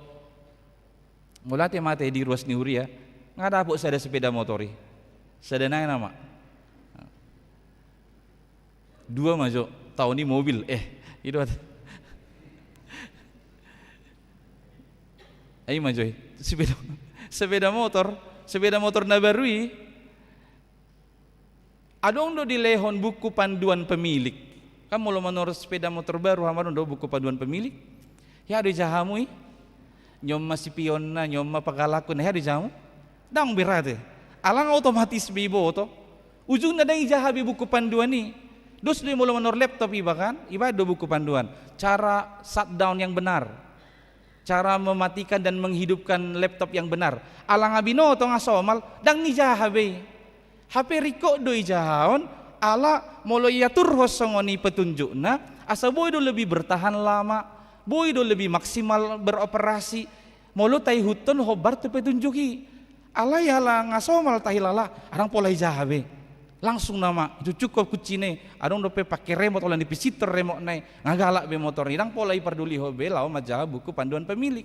molo ate mate di ruas ni huria, nga dapot sada sepeda motor i. Sada nai nama. Dua ma jo. Tau ni mobil, eh, i do. Ai ma jo i. Sepeda, sepeda motor, sepeda motor na baru i. Adong do dilehon buku panduan pemilik. Kan molo manor sepeda motor baru hamu adong do buku panduan pemilik. Ia do ijaha hamu i. Nyom ma sipionna, nyom ma pagalakkonna, ia do ijaha hamu. Ndang berate. Alana otomatis be iboto. Ujungna ndang ijaha be buku panduan i. Dos do i molo manor laptop iba kan, iba do buku panduan. Cara shutdown yang benar. Cara mematikan dan menghidupkan laptop yang benar. Alana binoto nga somal, ndang ijaha be i. Hape ringkot do ijahaon, ala molo iaturhon songon i petunjukna, asa boi do lebih bertahan lama, boi do lebih maksimal beroperasi, molo taihuthon hombar tu petunjuk i. Alai ala nga somal tahilala, ndang pola ijaha be. Langsung nama, itu cukup kuncina i, adong dope pake remote, holan dipisinter remote na i, nga galak be motor i, ndang pola ipardulihon be, laho manjaha buku panduan pemilik.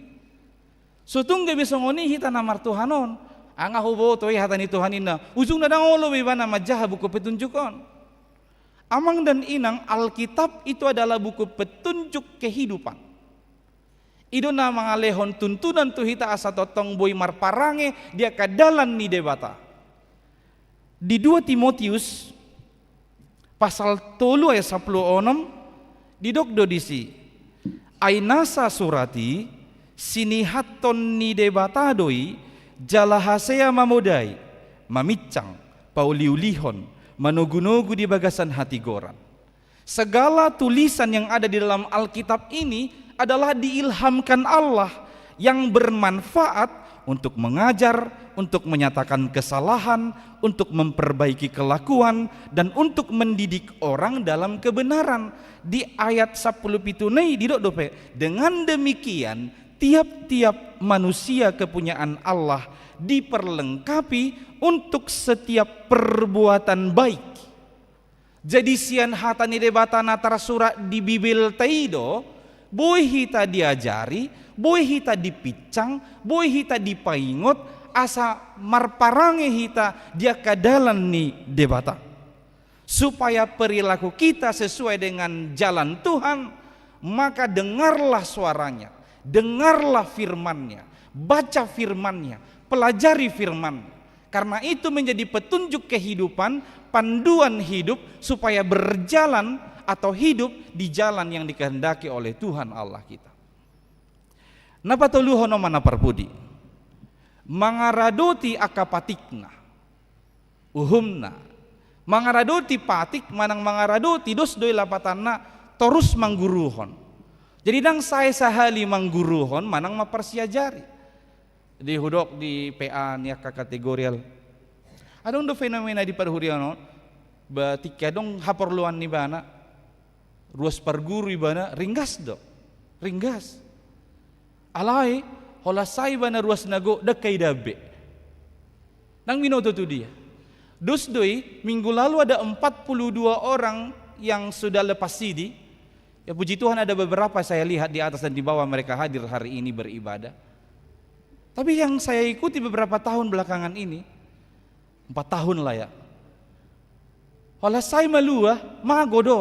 So tung gabe songon i hita na martuhan on, nga huboto i hata ni Tuhan inna, ujungna ndang olo be ibana manjaha buku petunjuk on. Amang dan inang, Alkitab itu adalah buku petunjuk kehidupan. I do na mangalehon tuntunan tu hita asa tongtong boi marparange di angka dalan ni Debata. Di dua Timotius pasal tolu ayat sampulu onom, didok do disi: Ai nasa surat i sinihathon ni Debata do i, jala hasea mamodai, mamincang, pauliulihon, manogunogu di bagasan hatigoran. Segala tulisan yang ada di dalam Alkitab ini adalah diilhamkan Allah, yang bermanfaat untuk mengajar, untuk menyatakan kesalahan, untuk memperbaiki kelakuan, dan untuk mendidik orang dalam kebenaran. Di ayat sampulu pitu na i didok dope, dengan demikian tiap-tiap manusia kepunyaan Allah diperlengkapi untuk setiap perbuatan baik. Jadi sian hata ni Debata na tarsurat di Bibelta i do, boi hita diajari, boi hita dipincang, boi hita dipaingot, asa marparange hita di angka dalan ni Debata. Supaya perilaku kita sesuai dengan jalan Tuhan, maka dengarlah suaranya, dengarlah firman-Nya, baca firman-Nya, pelajari firman-Nya. Karena itu menjadi petunjuk kehidupan, panduan hidup supaya berjalan atau hidup di jalan yang dikehendaki oleh Tuhan Allah kita. Na patoluhon on ma na parpudi. Mangaradoti angka patikna. Uhumna. Mangaradoti patik manang mangaradoti dos do i lapatanna torus mangguruhon. Jadi ndang sae sahali mangguruhon manang mamparsiajari. Di hudok di P A ni angka kategorial. Adong do fenomena di parhuriaon on, ba tingki adong haporluan ni ibana, ruas parguru ibana, ringgas do. Ringgas. Alai, holan sae ibana ruas na gok, ndang haida be. Ndang binoto tu dia. Dos do i, minggu lalu ada empat puluh dua orang yang sudah lepas sidi. Ya puji Tuhan, ada beberapa saya lihat di atas dan di bawah, mereka hadir hari ini beribadah. Tapi yang saya ikuti beberapa tahun belakangan ini, empat tahun lah ya. Holan sae malua, mago do.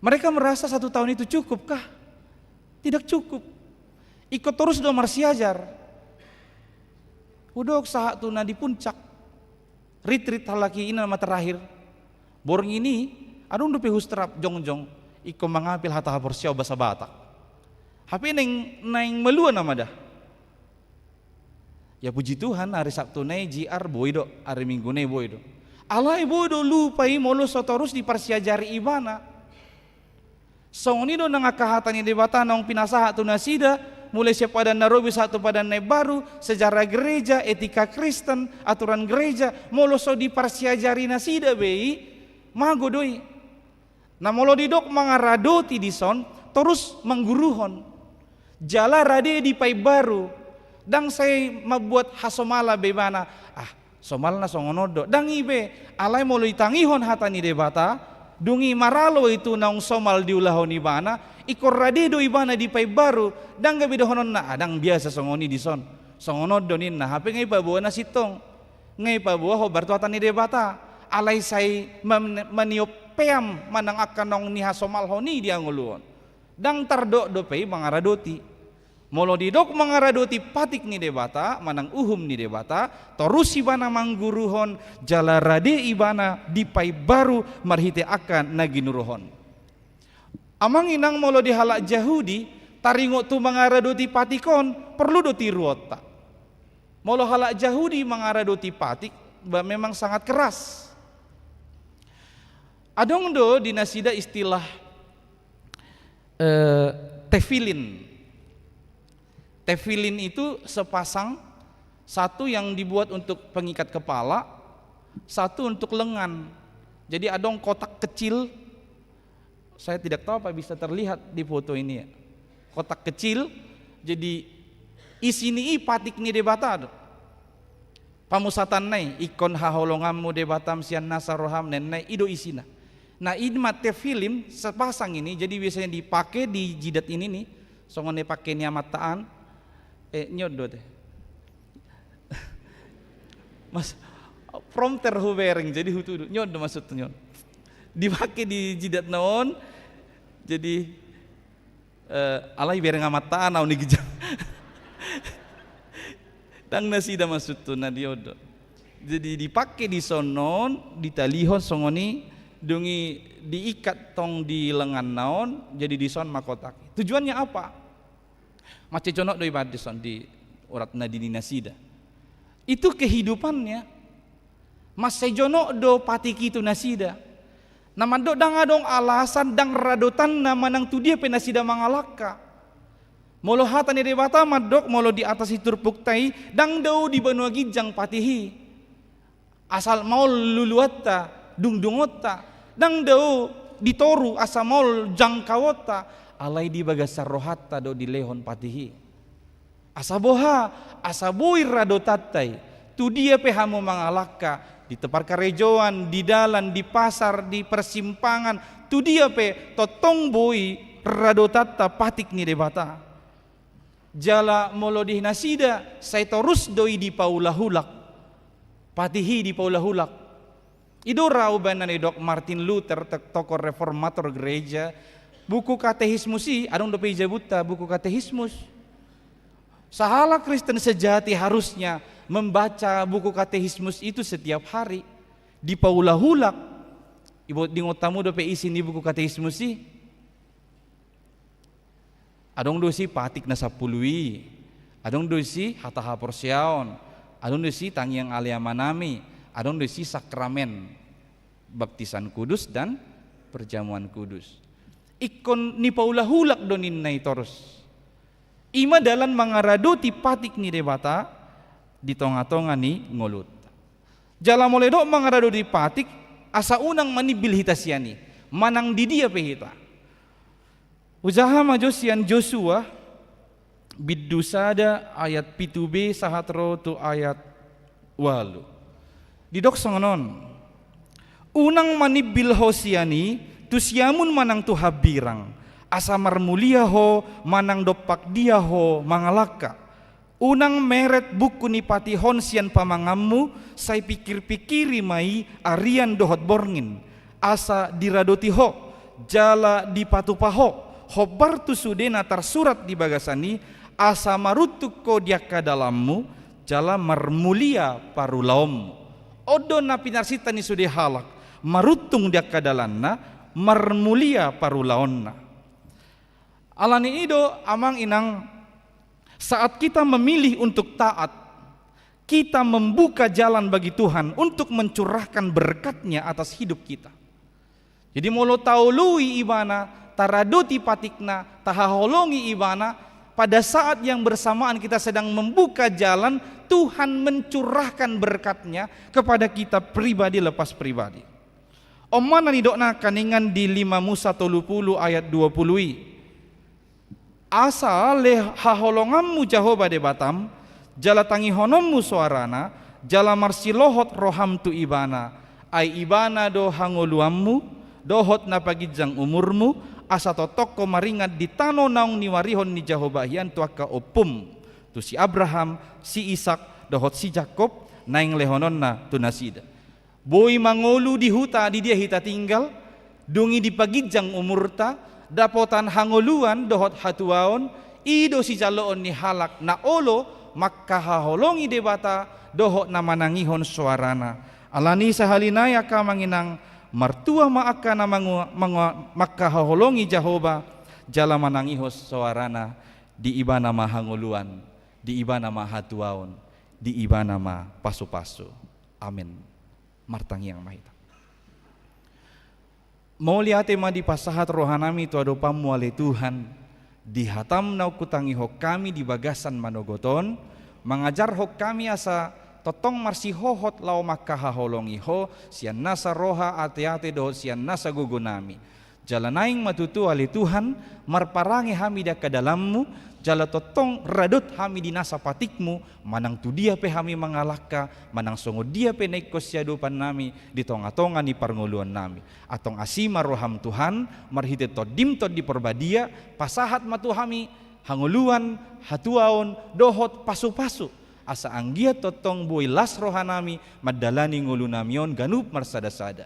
Mereka merasa satu tahun itu cukup kah? Tidak cukup. Ingkon torus do marsiajar. Hudok sahat tu na di puncak. Ritrit halak i, i nama terakhir. Borngin i, adong dope hustrap jongjong, ingkon mangapil hata haporseaon bahasa Batak. Hape naeng, naeng malua nama da. Ya puji Tuhan, ari Sabtu na i J R boi do, ari Minggu na i boi do. Alai boi do lupa i molo so torus diparsiajari ibana. Songon i do nang angka hata ni Debata naung pinasahat tu nasida, mulai sian Padan na Robi sahat tu Padan na Imbaru, sejarah gereja, etika Kristen, aturan gereja, molo so diparsiajari nasida be i, mago do i. Na molo didok mangaradoti dison, torus mangguruhon. Jala rade dipaimbaru, ndang sai mambuat hasomala be ibana, ah, somalna songon on do. Ndang i be, alai molo ditangihon hata ni Debata, dung i maralo i tu naung somal diulahon ibana, ingkon rade do ibana dipaimbaru, ndang gabe dohononna, ah, ndang biasa songon i dison. Songon on do ninna, hape nga ipaboa na sintong. Nga ipaboa hombar tu hata ni Debata. Alai sai man-, maniop peam manang angka naung nihasomalhon i di hangoluon. Ndang tardok dope i mangaradoti. Molo didok mangaradoti patik ni Debata manang uhum ni Debata, torus ibana mangguruhon jala rade ibana dipaimbaru marhite angka na ginuruhon. Amang inang, molo di halak Jahudi, taringot tu mangaradoti patik on, porlu do tiruonta. Molo halak Jahudi mangaradoti patik, ba memang sangat keras. Adong do di nasida istilah, eh, tefilin. Tefilin itu sepasang, satu yang dibuat untuk pengikat kepala, satu untuk lengan. Jadi adong kotak kecil, saya tidak tahu apa bisa terlihat di foto ini ya. Kotak kecil, jadi isi ni i patik ni Debata do. Pamusatanna i, ingkon haholonganmu Debatam sian nasa roham, ninna i, i do isina. Nah, i ma tefilin sepasang ini, jadi biasanya dipakai di jidat ini nih, songon na dipakai ni amanta an, eh, nyot do te. Mas, prompter hubereng, jadi hutudu, nyot do maksudna nyot. Dipakai di jidatna on, jadi Eh, alai bereng amanta an au ni ginjang. Ndang nasida maksudhu na diodot. Jadi dipake dison on, ditalihon songon i, dung i diikat tong di lenganna on, jadi dison ma kotak. Tujuannya apa? Mansai jonok do ibaen dison di urat nadi ni nasida. Itu kehidupannya. Mansai jonok do patik i tu nasida. Na mandok ndang adong alasan, ndang radotanna manang tu dia pe nasida mangalangka. Molo hata ni Debata mandok, molo di atas ni turpukta i, ndang dao di banua ginjang patik i. Asal maol luluanta, dungdungonta, ndang dao di toru asa maol jangkauonta, alai di bagasan rohanta do dilehon patik i. Asa boha, asa boi radotanta i, tu dia pe hamu mangalangka, di tempat karejoan, di dalan, di pasar, di persimpangan, tu dia pe tongtong boi radotanta patik ni Debata. Jala molo di nasida, sai torus do i dipaulak-ulak. Patik i dipaulak-ulak. I do ra umbahen na nidok Martin Luther, te-, tokoh reformator gereja, buku katekismus i, adong dope i jabunta buku katekismus. Sahalak Kristen sejati harusnya membaca buku katekismus itu setiap hari. Dipaulak-ulak. Ibo-, diingot hamu dope isi ni buku katekismus i? Adong do disi patik na sampulu i, adong do disi hata haporseaon, adong do disi tangiang Ale Amanami, adong do disi sakramen baptisan kudus dan perjamuan kudus. Ingkon nipaulak-ulak do ninna i torus. I ma dalan mangaradoti patik ni Debata di tonga-tonga ni ngolunta. Jala molo didok mangaradoti patik, asa unang manimbil hita sian i, manang di dia pe hita. Hujaha ma jo sian Josua, bindu sada ayat pitu b sahat ro tu ayat ualu. Didok songon on: Unang manimbil ho sian i, tu siamun manang tu hambirang, asa marmulia ho manang dompak dia ho mangalangka. Unang meret buku ni patik on sian pamanganmu, sai pingkir-pingkiri ma i arian dohot borngin, asa diradoti ho, jala dipatupa ho, hombar tu sude na tarsurat di bagasan i, asa maruntung ho di angka dalanmu, jala marmulia parulaonmu. On do na pinarsinta ni sude halak, maruntung di angka dalanna, marmulia parulaonna. Alani i do, amang inang, saat kita memilih untuk taat, kita membuka jalan bagi Tuhan untuk mencurahkan berkat-Nya atas hidup kita. Jadi molo taoloi Ibana, taradoti patikna, tahaholongi Ibana, pada saat yang bersamaan kita sedang membuka jalan, Tuhan mencurahkan berkat-Nya kepada kita pribadi lepas pribadi. On ma na nidok nangkaningan di lima Musa tolu pulu ayat dua pulu i. Asa ale haholonganmu Jahowa Debatam, jala tangihononmu soarana, jala marsilohot roham tu Ibana, ai Ibana do hangoluanmu, dohot na paginjang umurmu, asa tongtong ho maringan di tano naung niuarihon ni Jahowa hian tu angka ompum, tu si Abraham, si Isak, dohot si Jakob, naeng lehononna tu nasida. Boi mangolu di huta di dia hita tinggal, Dung i dipaginjang umurta, dapotan hangoluan dohot hatuaon, i do sijaloon ni halak na olo mangkahaholongi Debata dohot na manangihon soarana. Alani sahali nai angka amang inang, martua ma angka na mangu-, mangu-, mangkahaholongi Jahowa jala manangihon soarana. Di Ibana ma hangoluan, di Ibana ma hatuaon, di Ibana ma pasupasu. Amen. Martangiang ma hita. Mauliate ma dipasahat rohanami tu adopanmu ale Tuhan, di hatam naung hutangihon hami di bagasan manogot on, mangajarhon hami asa tongtong marsihohot laho mangkahaholongi Ho, sian nasa roha, ateate dohot sian nasa gogonami. Jala naeng ma tutu ale Tuhan, marparange hami di angka dalanmu, jala tongtong radot hami di nasa patikmu, manang tu dia pe hami mangalangka, manang songon dia pe na ingkon siadopannami di tongatonga ni parngoluonnami. Antong asi ma roham Tuhan, marhite Tondim Tondi Parbadia, pasahat ma tu hami hangoluan, hatuaon, dohot pasupasu. Asa anggiat tongtong boi las rohanami mandalani ngolunami on ganup marsadasada.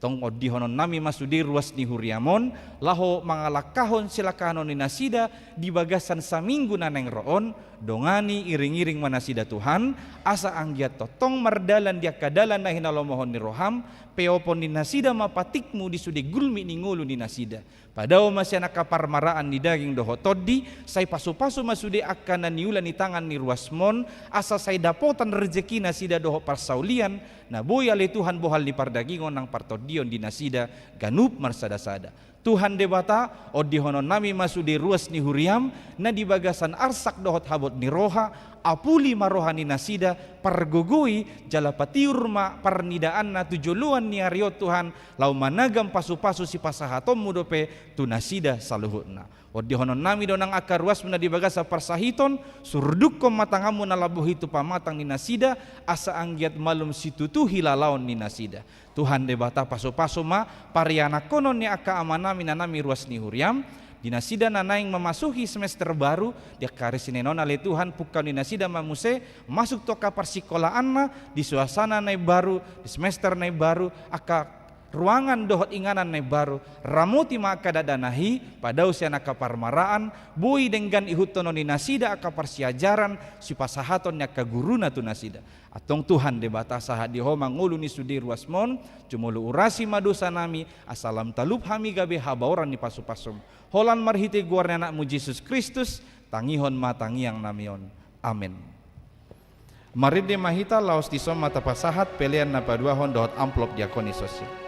Tong ondihononnami ma sude ruas ni huriam on, laho mangalangkahon silangkahonon ni nasida di bagasan saminggu na naeng ro on, dongani iringiring ma nasida Tuhan, asa anggiat tongtong mardalan di angka dalan na hinalomohon ni roham, peopon ni nasida ma patikmu di sude gulmit ni ngolu ni nasida. Padao ma sian angka parmaraan ni daging dohot tondi, sai pasupasu ma sude angka na niula ni tangan ni ruasmon, asa sai dapotan rejeki nasida dohot parsaulian, na boi ale Tuhan bohal ni pardagingon nang partondion di nasida ganup marsadasada. Tuhan Debata, ondihononnami ma sude ruas ni huriam, na di bagasan arsak dohot habot ni roha, apuli ma roha ni nasida, pargogoi, jala patiur ma parnidaanna tu joloan ni ari on Tuhan, laho managam pasupasu sipasahatonmu dope tu nasida saluhutna. Ondihononnami do nang angka ruasmu na di bagasan parsahiton, surdukkon ma tanganmu na lambok i tu pamatang ni nasida, asa anggiat malum situtu hilalaon ni nasida. Tuhan Debata pasupasu ma parianakhonon ni angka amanami inanami ruas ni huriam, di nasida na naeng mamasuhi semester baru, di angka ari Senin on ale Tuhan pungkaon ni nasida ma muse, masuk tu angka parsikolaanna, di suasana na imbaru, di semester na imbaru, angka ruangan dohot inganan na imbaru, ramoti ma angka dakdanak i, padao sian angka parmaraan, boi denggan ihuthonon ni nasida angka parsiajaran, sipasahaton ni angka guruna tu nasida. Antong Tuhan Debata sahat di Ho ma ngolu ni sude ruasmon, jumolo urasi ma dosanami, asa lam talup hami gabe habaoran ni pasupasum. Holan marhite goar ni Anakmu Jesus Kristus, tangihon ma tangiangnami on. Amen. Marende ma hita laos dison ma tapasahat pelean na paduahon dohot amplop diakonis on.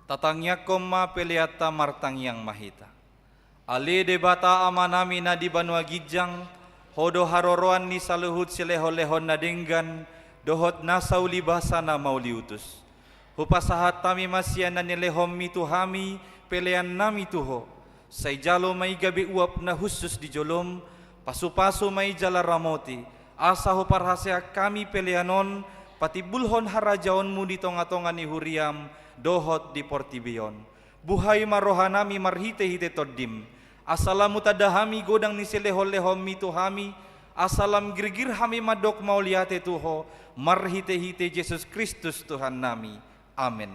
Tatangiangkon ma peleanta, martangiang ma hita. Ale Debata Amanami na di banua ginjang, Ho do haroroan ni saluhut silehonlehon na denggan, dohot nasa ulibasa na mauliutus. Hupasahat hami ma sian na nilehonMi tu hami peleannami tu Ho. Sai jalo ma i gabe uap na hushus di joloM, pasupasu ma i jala ramoti, asa huparhaseang hami pelean on patimbulhon harajaonMu di tongatonga ni huriaM dohot di portibi on. Buhai ma rohanami marhitehite TondiM, asa lam hutanda hami godang ni silehonlehonMi tu hami, asa lam girgir hami mandok mauliate tu Ho, marhitehite Jesus Kristus Tuhannami. Amen.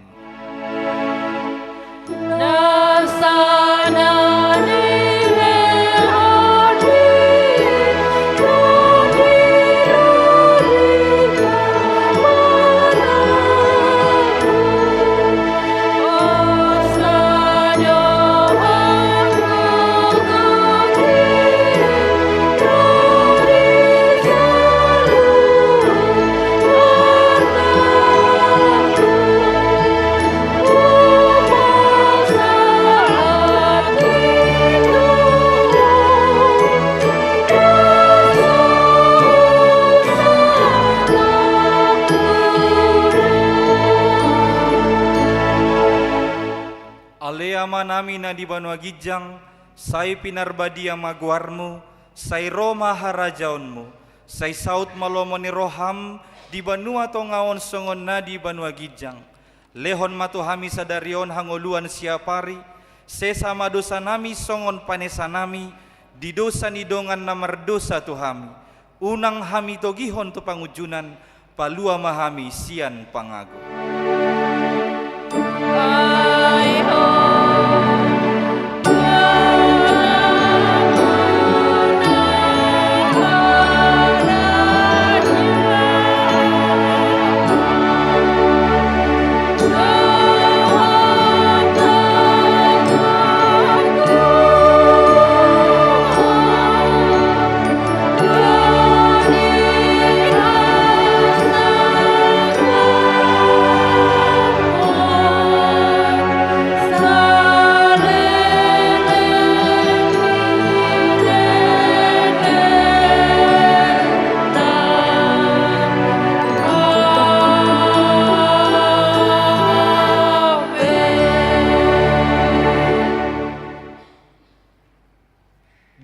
Ale Amanami na di banua ginjang, sai pinarbadia ma goarMu, sai ro ma harajaonMu, sai saut ma lomo ni rohaM di banua tonga on songon na di banua ginjang. Lehon ma tu hami sadari on hangoluan siapari, sesa ma dosanami songon panesanami di dosa ni dongan na mardosa tu hami. Unang hami togihon tu pangunjunan, palua ma hami sian pangago.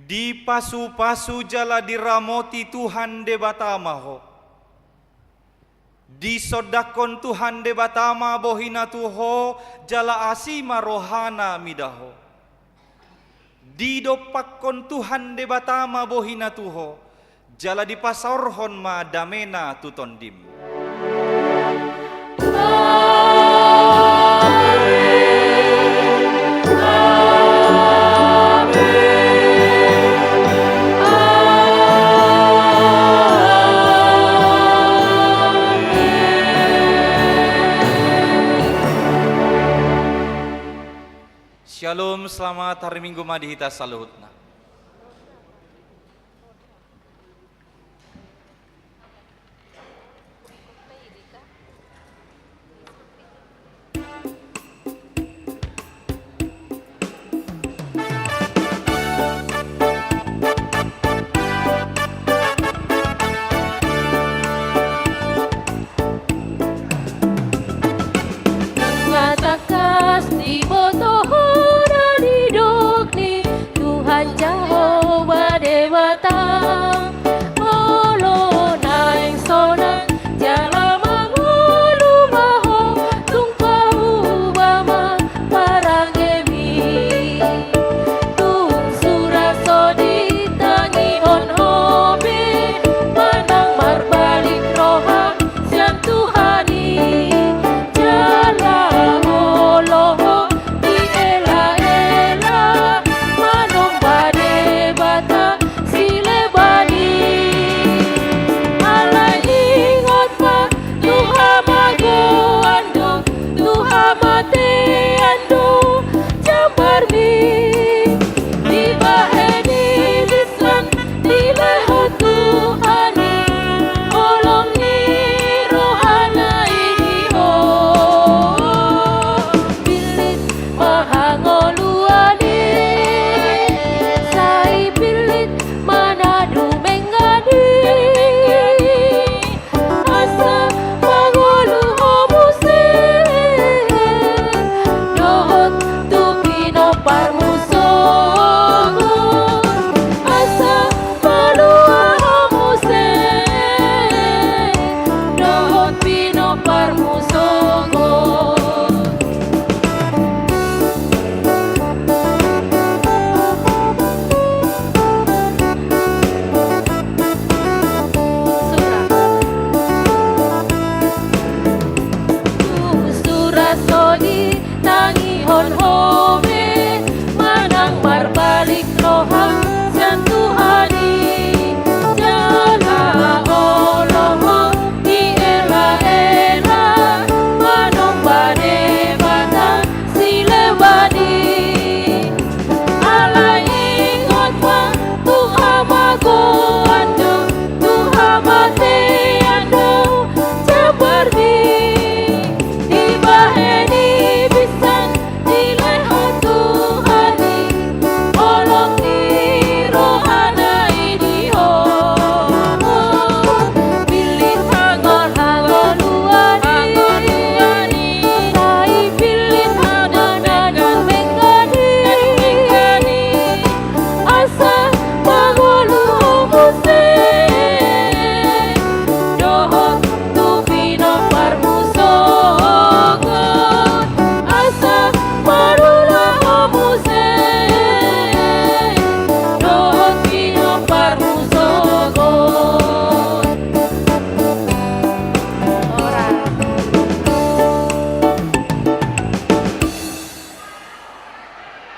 Dipasupasu jala diramoti Tuhan Debata ma ho. Disondangkon Tuhan Debata ma bohiNa tu ho, jala asi ma rohaNa mida ho. Didompakkon Tuhan Debata ma bohiNa tu ho, jala dipasaorhon ma dameNa tu tondim. Syalom, selamat hari Minggu ma di hita saluhutna.